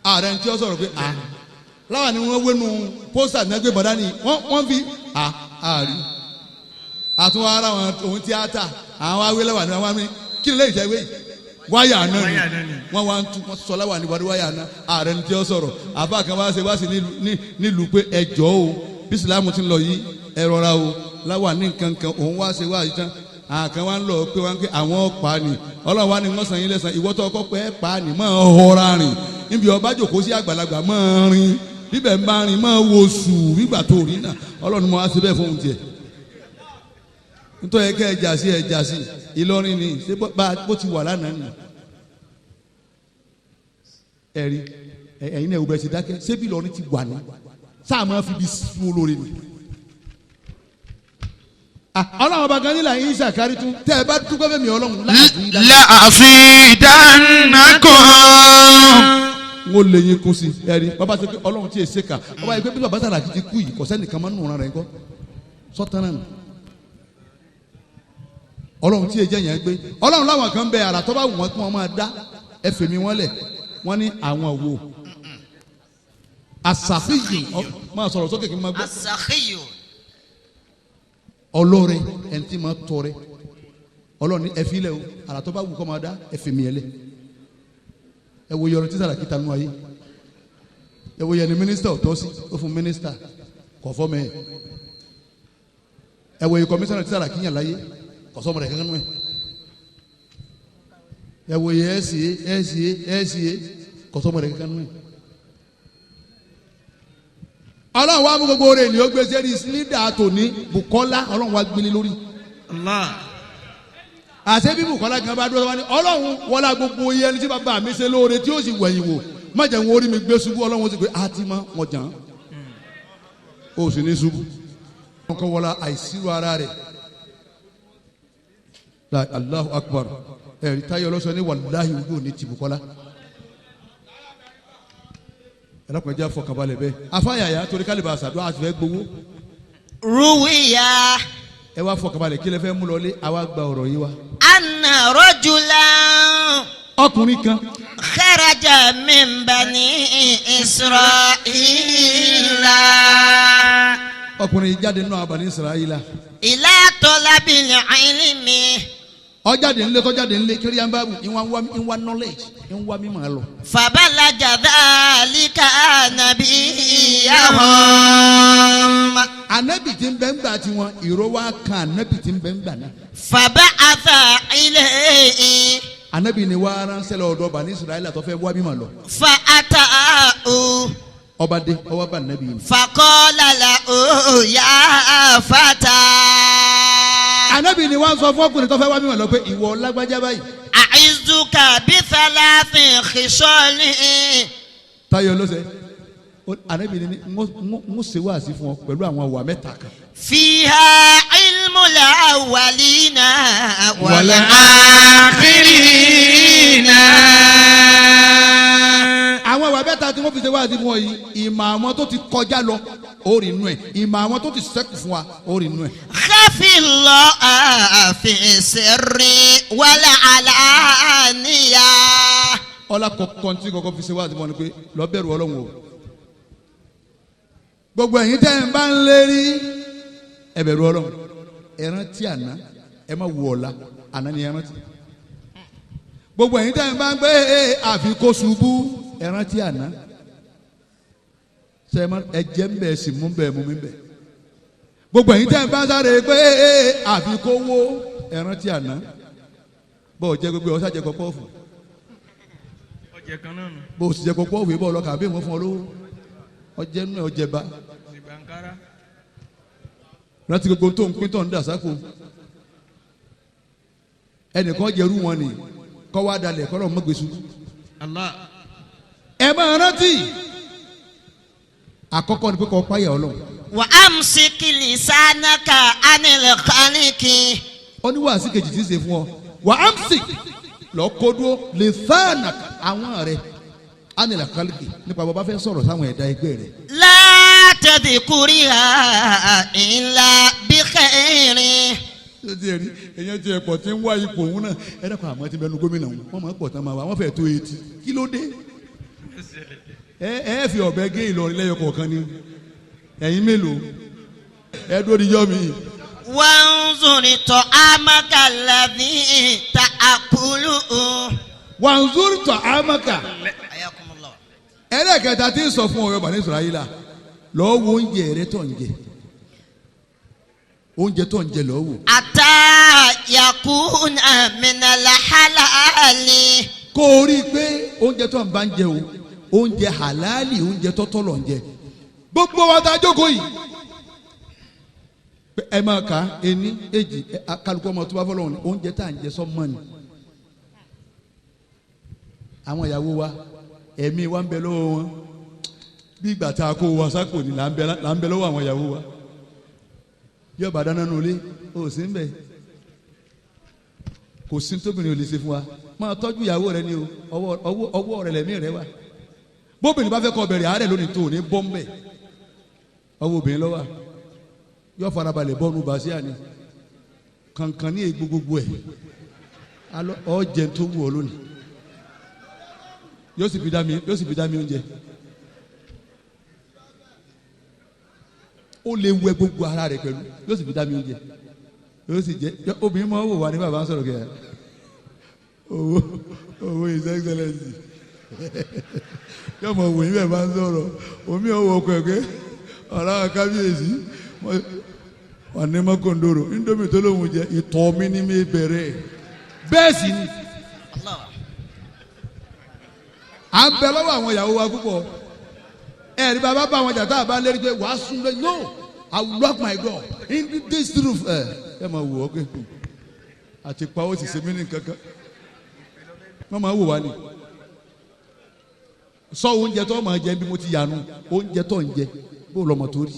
ààrẹ ní tí wọ́n sọ̀rọ̀ pé à láwà ní wọ́n wénu pósítà ní wọ́n gbé bọ̀ dání wọ́n fi à àárí àtúwọ́ ara wọn òun tíátà àwọn awéláwà ní wọn wá kí lè jẹ́ wéyìí wáyà náà ni wọ́n wá ń tú wọ́n sọ láwà ní wáyà náà ààrẹ ní tí ó sọ̀rọ̀ àbá kan wá ṣe wá sí nílùú pé ẹ jọ̀ọ́ o bí sìlámù ti ń lọ yìí ẹ rọra o láwà ní nǹkan kan òun wá ṣe wá yìí tán àkàn wá ń lọ pé wọ́n ń pé àwọn ọ̀pá ni ọlọ́run wá ní wọ́n sàn yín lẹ́sàn ìwọ́tọ̀ ọkọ pé ẹ pa ni máa họra rìn níbi ọba jòkó sí àgbàlagbà máa rìn bíbẹ̀ ń bá rìn máa wo sùn nígbà tó rí náà ọlọ́run mọ́ á ṣe bẹ́ẹ̀ fóun tiẹ̀ nítorí ẹ kẹ́ ẹ jà sí ẹ jà sí Ìlọrin ni ṣé bó ti wà lánàá ni ẹ̀rí ẹ̀yin náà ẹ̀wù ṣe dákẹ́ ṣé bí Ìlọrin ti wà ní sáà máa fi bí sùn olórí ni. Ọlọ́run ọba kan nílà yín ṣàkárí tún tẹ́ ẹ bá dúpẹ́ fẹ́mi ọlọ́run La'azidannakum. N ó lè yín kún sí ẹ̀rí bàbá sọ pé ọlọ́run tí èsè kà ọba yìí pé bí bàbá Sàràkí ti kú yìí kò sẹ́nìkan máa ń nù rẹ̀ ńkọ́ sọ́tàn náà nù. Ọlọ́run tí èjẹ yẹn gbé ọlọ́run láwọn kan bẹ àrà tó bá wù wọ́n kí wọ́n máa dá ẹ fèmí wọn lẹ̀ wọ́n ní àwọn wo àsàfíyù máa sọ̀rọ̀ sókè kí n máa gbọ́. Àsàfíyù. Ọlọ́rẹ ẹni tí máa tọrẹ ọlọ́run ní ẹ̀fí lẹ̀ o àrà tó bá wù kọ́ máa dá ẹ fèmí ẹ lẹ̀ ẹ wo yọrọ tí Sàràkí tanú ayé ẹ wo yẹni mínísítà ọ̀tọ́ sí ó fún mínísítà kọ̀ fọ́ mẹ́ ẹ wo yẹ kọmísánná tí Sàràkí yàn láyé kọsọmọ rẹ kankan nù ẹ ẹ wò yẹ ẹsì ẹsì ẹsì kọsọmọ rẹ kankan nù ẹ. Ọlọ́run wa mú gbogbo rẹ̀ ní ó gbé sẹ́rí lídà tòní Bùkọ́lá ọlọ́run wa gbélé lórí. Àṣẹ bí Bùkọ́lá gan bá dúró wá ní ọlọ́run wọlá gbogbo iye ẹni tí bàbá mi ṣe lóore tí ó sì wẹ̀yìn wò má jẹ́ wọn orí mi gbé ṣubú ọlọ́run ó sì pé àti mọ́ wọn jàn án ó sì ní ṣubú. Wọn kọ́ wọlá àìsírò ara rẹ̀. Allahu Akbar ẹ̀rí táyọ̀ lọ́sọ ní wàláhì ojú òní ti Bùkọ́lá ẹlọ́kùnrin jẹ́ àfọkànbalẹ̀ bẹ́ẹ̀ afáyàyà torí kálíbà àṣàdúrà àti fẹ́ gbowó. Ruwiya. Ẹ wá fọkànbalẹ̀ kí lẹ fẹ́ mú lọlé àwa gba ọ̀rọ̀ yìí wa. Anna rajulan. Ọkùnrin kan. Kharaja min bani Israila. Ọkùnrin jáde nínú àwọn bani Israila. Ila talabil ilmi. Ọjáde ńlẹ tọjáde ńlẹ kiri yan báàbù ìwà knowledge ìwà mímọ̀ lọ. Fabalaga dhalika nabiyahum. Anabi tí ń bẹ ń gbà tiwọn ìró wa kan anabi tí ń bẹ ń gbà náà. Faba'atha ilayhi. Anabi ni wàá ránṣẹ́ lọ ọ̀dọ̀ bani Israila tó fẹ́ wá mímọ̀ lọ. Fa'ata'u. Ọba dé ọwọ́ bá nàbí yìí. فقال له يا فتى Ànábì ni wọ́n sọ fún ọkùnrin tó fẹ́ wá mímọ̀ lọ pé ìwọ lágbájá báyìí. أعزك بثلاث خصال Táyọ̀ ló ṣe Ànábì ni ń ṣe wáàsí fún ọ pẹ̀lú àwọn àwà mẹ́ta kan. فيها علم الأولين والآخرين Àwọn àwà mẹ́ta tí wọ́n fi ṣe wáàsí fún ọ yìí, ìmọ̀ àwọn tó ti kọjá lọ ó rí inú ẹ̀, ìmọ̀ àwọn tó ti ṣẹ́kù fún wa ó rí inú ẹ̀. خف الله في السر والعلانية Ọlá kọ̀ọ̀kan tí kọ̀ọ̀kan fi ṣe wáàsí fún ọ ni pé lọ bẹ̀rù Ọlọ́run o. Gbogbo ẹ̀yin tẹ́ ń bá ń lérí, ẹ bẹ̀rù Ọlọ́run. Ẹ rántí àná, ẹ má wo ọ̀la, àná ni ẹ rántí. Gbogbo ẹ̀yin tẹ́ ń bá ń gbé àfi kó ṣubú, ẹ rántí àná. Ṣé ẹ jẹ́ ń bẹ̀ sì mú bẹ̀ mú mi bẹ̀. Gbogbo ẹ̀yin tẹ́ ń bá ń sáré pé àfi kó wó, ẹ rántí àná. Bọ́ọ̀ jẹ́ gbogbo ẹ̀ ọ́ sàjẹ́ pọ́pọ́ọ̀fù. Ọjẹ kan náà nù. Bó o sì jẹ́ pọ́pọ́ọ̀fù yìí bọ́ọ̀ lọ kàbí ìwọ̀n fún ọ lówó. Ọjẹ́ nínú ẹ̀ ọjẹ́ bá. Ìgbàǹkárá. Rántí gbogbo tó ń pín tó ń dà sáko. Ẹnìkan jẹrú wọn ni kọ́ wá dalẹ̀ kọ́ lọ́ọ́ mọ́gbèsù. Allah. Ẹ máa rántí. Àkọ́kọ́ ni pé kọ́ páyà Ọlọ́run. وأمسك لسانك عن الخلق Ó ní wàásù kejì tí ń ṣe fún ọ. Wà á ń sì lọ kó dúró lè fáànà àwọn rẹ̀ ánìlà kálíkì nípa bàbá fẹ́ sọ̀rọ̀ sáwọn ẹ̀dá ẹgbẹ́ rẹ̀. لا تذكرها إلا بخير Ṣé ti rí èèyàn ti ẹ̀pọ̀ tí ń wá ipò òun náà ẹ dẹ́kun àmọ́ ti bẹnu gómìnà òun wọ́n máa ń pọ̀ tán máa wá wọ́n fẹ́ tó etí kí ló dé? Ẹ ẹ fi ọ̀bẹ gé Ìlọrin lẹ́yọ kọ̀ọ̀kan ni ẹ̀yin mélòó ẹ dúró di yọ mi. وانظر طعامك الذي تأكله Wàǹzúrì tọ̀ àmàkà حياكم الله ẹlẹ́kẹta tí ń sọ fún ọ̀yọ́ bàní Ísírẹ́lì lọ́ọ́ wo oúnjẹ rẹ tó ń jẹ, oúnjẹ tó ń jẹ lọ́ọ́ wò. حتى يكون من الحلال Kó o rí i pé oúnjẹ tó ń bá ń jẹ o, oúnjẹ halali, oúnjẹ tọ́tọ́ lọ ń jẹ. Gbogbo wa ta jókòó yìí pé ẹ máa kà á ení èjì kálukú ọmọ tó bá fọlọ́run ni oúnjẹ tá à ń jẹ sọ́mọ́ ni. Àwọn ìyàwó wa ẹ̀mí wa ń bẹ lọ́wọ́ wọn bí ìgbà tá a kó wa sápò ni là ń bẹ lọ́wọ́ àwọn ìyàwó wa. Yóò bá dáná nulẹ̀ o sì ń bẹ, kò sí tóbìnrin ò lè ṣe fún wa. Máa tọ́jú ìyàwó rẹ ni o, ọwọ́ rẹ lẹ̀mí rẹ wà. Bóbìnrin bá fẹ́ kọ bẹ̀rẹ̀ àárẹ̀ lónìí tó ní bọ́m̀bẹ̀, ọwọ́ obìnrin lọ́wọ́ yóò farabalẹ̀ bọ́nu bàṣíà ni kankan ní egbò gbogbo ẹ̀ ọ̀jẹ̀ tó wù ọ́ lónìí yóò sì fi dá mi, yóò sì fi dá mi oúnjẹ. Ó lè wẹ gbogbo ara rẹ pẹ̀lú yóò sì fi dá mi oúnjẹ, yóò sì jẹ. Obìnrin máa ń wò wá ní bàbá ń sọ̀rọ̀ kẹ́ owó owó his excellence yóò mọ̀ wò yín bẹ́ẹ̀ bá ń sọ̀rọ̀ omi ò wọ ọkọ̀ ẹ̀ pé ọ̀rá kábíyèsí wà ní mọ́kòndòrò indomie tó lóun jẹ ìtọ̀ mi ní mi bẹ̀rẹ̀ bẹ́ẹ̀ sì ni. À ń bẹ lọ́wọ́ àwọn ìyàwó wa púpọ̀. Ẹ̀rí bàbá bá àwọn jàdá àbá lérí pé wàá sún lé no I will lock my door in this roof. Ẹ ẹ máa wò ó pé àti pa ó sì ṣe mí ní kankan wọ́n máa wò wá ni. Sọ oúnjẹ tó máa jẹ bí mo ti yànnu oúnjẹ tó ń jẹ bó lọmọ tó rí.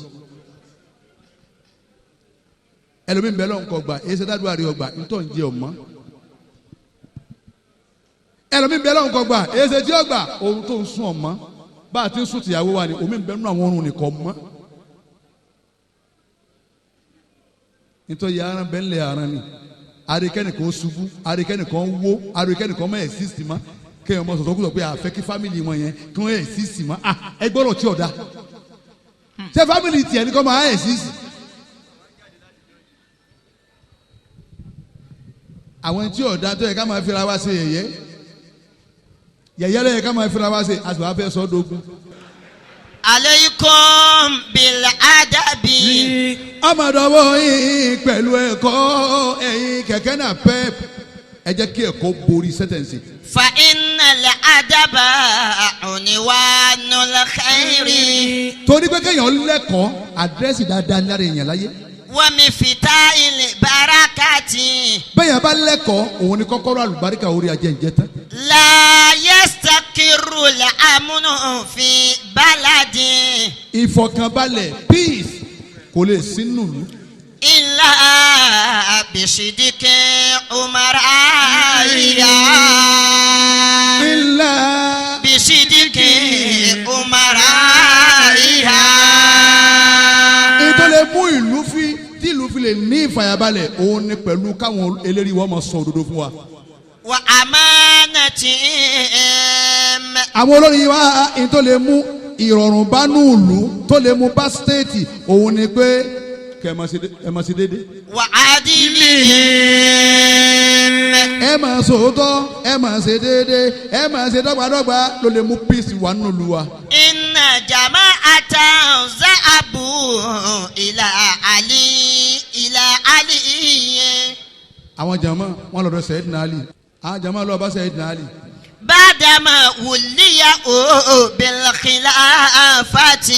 Ẹlòmíín bẹ́ẹ̀ lọ́nkọ̀ ọgbà èsì dádúrà rí ọgbà ntọ́ ń jẹ ọmọ. Ẹlòmíín bẹ́ẹ̀ lọ́nkọ̀ ọgbà èsì tí ọgbà ohun tó ń sún ọmọ bá a ti ń sún tìyàwó wa ni omi ń bẹ nínú àwọn oorun nìkan mọ́. Nítorí aran bẹ́ẹ̀ ń lẹ̀ aran ni arikẹ́nìkan ṣubú, arikẹ́nìkan wó, arikẹ́nìkan mọ̀ ẹ̀sìsì mọ́. Kéèyàn mọ̀ sọ̀tọ̀ kúsọ̀ pé àfẹ́ kí fámìlì wọn yẹn kí wọ́n ẹ̀sìsì mọ́. Ẹ gbọ́dọ̀ tí ọ̀dà ṣé fámìlì tiẹ̀ ní kọ́ máa ẹ̀sìsì. Àwọn tí ọ̀dà tó yẹ ká máa fira wá ṣe yẹ̀yẹ́ yẹ̀yẹ́ ló yẹ ká máa fira wá ṣe àti wàá fẹ́ sọ dógún. Alaykum bil adabi. Ọmọdọ̀wọ́ yín pẹ̀lú ẹ̀kọ́ ẹ̀yin kẹ̀kẹ́ náà pep Ẹ jẹ́ kí ẹ̀kọ́ borí sẹ́tẹ̀ǹsì. فإن الأدب عنوان الخير. Torí pé kéèyàn lẹ́kọ̀ọ́, àdírẹ́sì dáadáa lára èèyàn láyé. ومفتاح البركة. Bẹ́ẹ̀yàn bá lẹ́kọ̀ọ́, òun ni kọ́kọ́rọ́ àlùbáríkà orí ajẹ́njẹ́ tán. لا يستقر الأمن في بلد Ìfọ̀kànbalẹ̀, peace, kò lè sí nùlú إلا بصدق أمرائها. ńlá بصدق أمرائها. Ètò lè mú ìlú fi tí ìlú fi lè ní ìfàyàbalẹ̀, òun ni pẹ̀lú káwọn eléri wọn máa sọ òdodo fún wa. وأمانتهم. Àwọn olórin wa, ètò lè mú ìrọ̀rùn bá nùlú, tó lè mú bá stéètì, òun ni pé kẹ́ ẹ máa ṣe déédéé. وعدلهم. Ẹ máa sòótọ́, ẹ máa ṣe déédéé, ẹ máa ṣe dọ́gbadọ́gba, ló lè mú peace wà nínú ìlú wa. إن جماعة ذهبوا إلى علي. Àwọn jama wọn lọ́dọ̀ Sayyidina Ali, àwọn jama lọ bá Sayyidina Ali. بعدما ولي بالخلافة.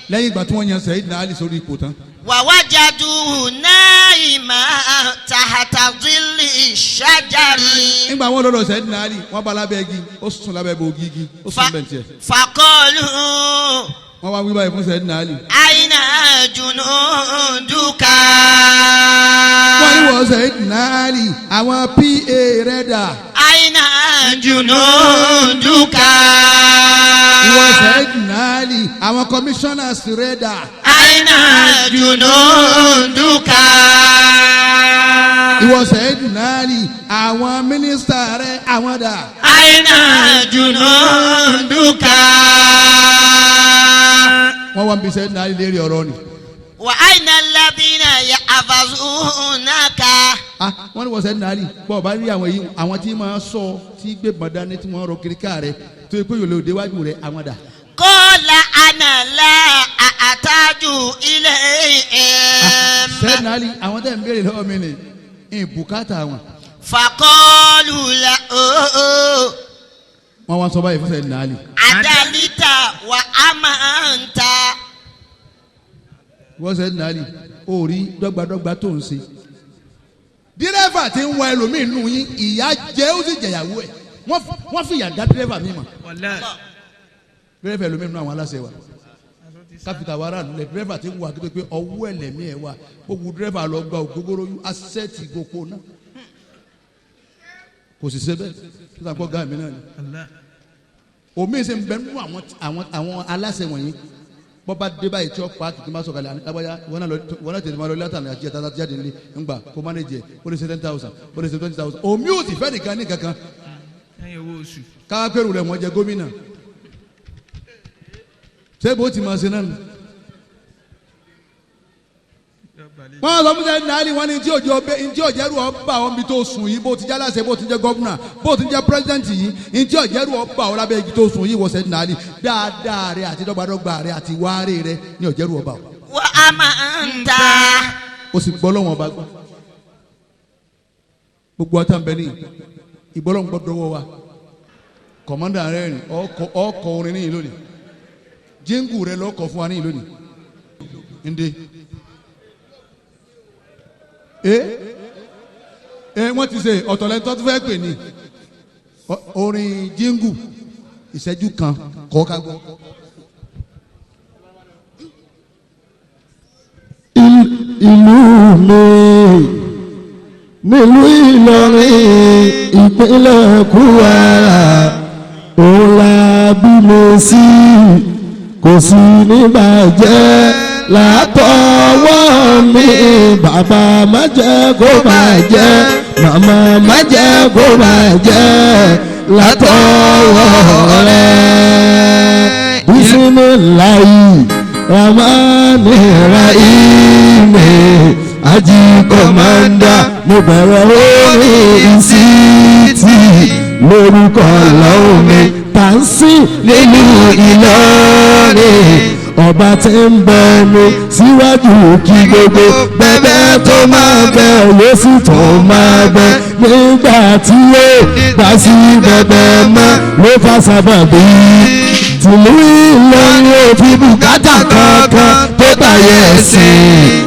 Lẹ́yìn ìgbà tí wọ́n yan Sayyidina Ali sórí ipò tán. ووجدوه نائما تحت ظل الشجر. Nígbà wọn lọ́dọ̀ Sayyidina Ali, wọ́n bá lábẹ́ igi, ó sùn lábẹ́ bòógì igi, ó sùn bẹ́ẹ̀ tiẹ̀. فقالوا Wọ́n wá wí báyìí fún Sayyidina Ali. أين جنودك؟ Wọ́n ní wọ́n Sayyidina Ali, àwọn PA rẹ̀ dà? أين جنودك؟ Ìwọ Sayyidina Ali, àwọn commissioners rẹ̀ dà? أين جنودك؟ Ìwọ Sayyidina Ali, àwọn mínísítà rẹ̀, àwọn dà? أين جنودك؟ Wọ́n wá ń bi Sayyidina Ali lérí ọ̀rọ̀ ni. وأين الذين يحفظونك؟ Ah, wọ́n ní wọ́n Sayyidina Ali, bọ́ọ̀ bá rí àwọn yìí, àwọn tí máa sọ, tí gbé bọ̀dá ní, tí wọ́n rọ kiri ká rẹ̀ tó yẹ pé yòlè òde wájú rẹ̀, àwọn dà? قال أنا لا أحتاج إليهم. Sayyidina Ali, àwọn tẹ̀ ń béèrè lọ́wọ́ mi ni ìbùkátà wọn. فقالوا له Wọ́n wá sọ báyìí fún Sayyidina Ali. عدلت وأمنت. Wọ́n Sayyidina Ali, ó rí dọ́gbadọ́gba tó ń ṣe. Dírẹ́fà tí ń wa ẹlòmíín nù yín, ìyá jẹ́, ó sì jẹ̀yàwó ẹ̀. Wọ́n fìyà dá dírẹ́fà mi mọ̀. Wàláì. Dírẹ́fà ẹlòmíín nù àwọn aláṣẹ wa káfíńtà wa aráàlú lẹ, dírẹ́fà tí ń wa kí tó pé ọwọ́ ẹlẹ́mí ẹ̀ wa gbogbo dírẹ́fà lọ gba ògógóró asẹ́ẹ̀tì gbogbo náà, kò sì ṣe bẹ́ẹ̀ tó sàn kọ́ gáà mi náà ni. Allah. Omi ṣe ń bẹ nínú àwọn aláṣẹ wọ̀nyí, bọ́ba dé báyìí tí ó pa kìkì máa sọ̀kalẹ̀ lágbájá, wọn náà lọ, wọn náà tètè máa lọ látàrí àti ẹ̀ta jáde nílé ńgbà kó mánéjì ẹ̀, ó lè ṣe 10,000, ó lè ṣe 20,000, omi ò sì fẹ́ nìkan ní kankan. Lẹ́yìn owó oṣù. Káwápẹ́rù rẹ̀ wọ́n jẹ gómìnà, ṣé bó ti máa ṣe náà nù. Wọ́n sọ fún sẹ́yìn náà ni wọ́n ní tí òjò ọbẹ̀ tí òjẹ́rù ọba àwọn ibi tó sùn yìí, bó ti jẹ́ aláṣẹ, bó ti jẹ́ gọ́vùnà, bó ti jẹ́ pírẹ́sidẹ́ǹtì yìí, ní tí òjẹ́rù ọba àwọn lábẹ́ igi tó sùn yìí, wọ́n sẹ́yìn náà ni dáadáa rẹ àti dọ́gbadọ́gba rẹ àti wáárẹ̀ rẹ ní òjẹ́rù ọba o. وأمنت. Ó sì gbọ́ lọ́wọ́n ọba gbọ́. Gbogbo ọtá ń bẹ ní ìgbọ́lọ́wọ́n gbọ́dọ̀ wọ́ wa. Kọ̀mọ́ndà rẹ̀ rìn ọkọ̀ orin níyì lónìí, jíngù rẹ lọ́kọ̀ fún wa níyì lónìí. Ǹdẹ ẹ wọ́n ti ṣe ọ̀tọ̀lẹ́tọ́ tó fẹ́ pè ní orin jíngù ìṣẹ́jú kan kọ́ ká gbọ́. Ìlú mi nílùú Ìlọrin, ìpínlẹ̀ Kwara, òun la bí mi sí, kò sí ní bàjẹ́ látọwọ́ mi. Bàbá má jẹ́ kó bàjẹ́, màmá má jẹ́ kó bàjẹ́ látọwọ́ rẹ̀. Bisimilayi ramani rahimi, ají kọmanda, mo bẹ̀rẹ̀ orí ìsítì lórúkọ Ọlọ́run mi tàǹsì nílùú Ìlọrin. Ọba tí ń bẹ ní síwájú kí gbogbo bẹ́bẹ́ tó máa bẹ ló sì tún máa bẹ nígbà tí ó bá sí bẹ́bẹ́ mọ́ ló fà sábàbí tìlú Ìlọrin ò fi bùkátà kankan tó tayẹ ẹ̀sìn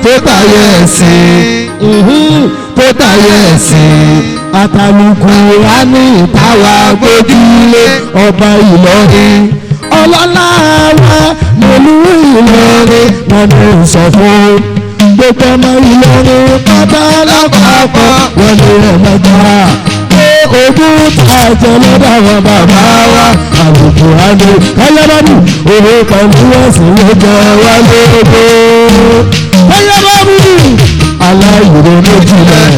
tó tayẹ ẹ̀sìn tó tayẹ ẹ̀sìn àtàlùkù rání ìtawà gbójúlé ọba Ìlọrin ọlọ́lá wa nílùú Ìlọrin wọn ní sọ fún gbogbo ọmọ Ìlọrin pátá lápapọ̀ wọn ní ẹ̀mẹ́ta pé ogún tàjẹ́ lọ́dọ̀ àwọn bàbá wa àlùkù rání káyọ̀bọ̀dù òwe pẹ̀lú ẹ̀sìn ló jẹ wá lógo káyọ̀bọ̀dù aláìronú jinlẹ̀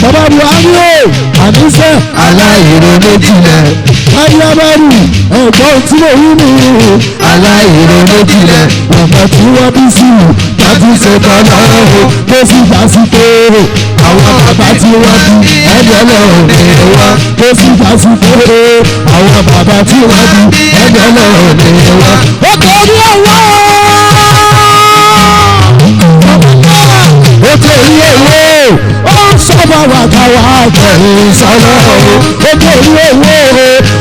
bàbá Buhari o àníṣe aláìronú jinlẹ̀ ayábárù ẹ̀gbọ́n tí mo wí ni aláìronú jinlẹ̀ ọ̀pọ̀ tí wọ́n bí sí i láti ṣe tọ́lá o tó sì já sí pé àwọn bàbá tí wọ́n bí ẹ̀jẹ̀ lọ́rùn ni wọ́n tó sì já sí pé àwọn bàbá tí wọ́n bí ẹ̀jẹ̀ lọ́rùn ni wọ́n. Ó torí owó ó torí owó ó ń sọ bá wa káwa kẹrin sọlọ o ó torí owó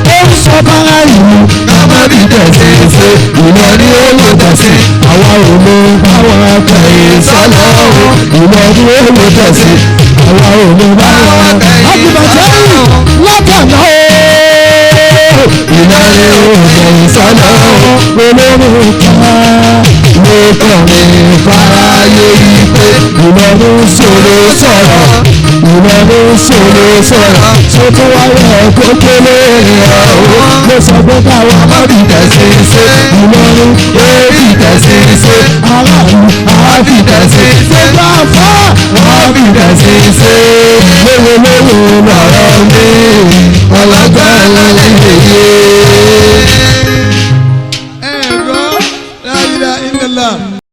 ó ń sọ bá ìlú kábàbí tẹ̀sí ṣe Ìlọrin owó tẹ̀sí àwa ò lè bá wa kẹrin sọlọ o Ìlọrin owó tẹ̀sí àwa ò lè bá wa àgùbàjẹ́ látàná o Ìlọrin owó kẹrin sọlọ o olórí kan ló kàn mí fáráyé yìí pé Ìlọrin ṣòro sọ̀rọ̀ Ìlọrin ṣòro sọ̀rọ̀ tó tún wáyé kókó lórí ọ̀hún ló sọ pé káwọn má fi tẹ̀sí ṣe Ìlọrin ó fi tẹ̀sí ṣe aráàlú á fi tẹ̀sí ṣe bá fà wọ́n fi tẹ̀sí ṣe léwo léwo lọ̀rọ̀ mi ọlọ́gbọ́n.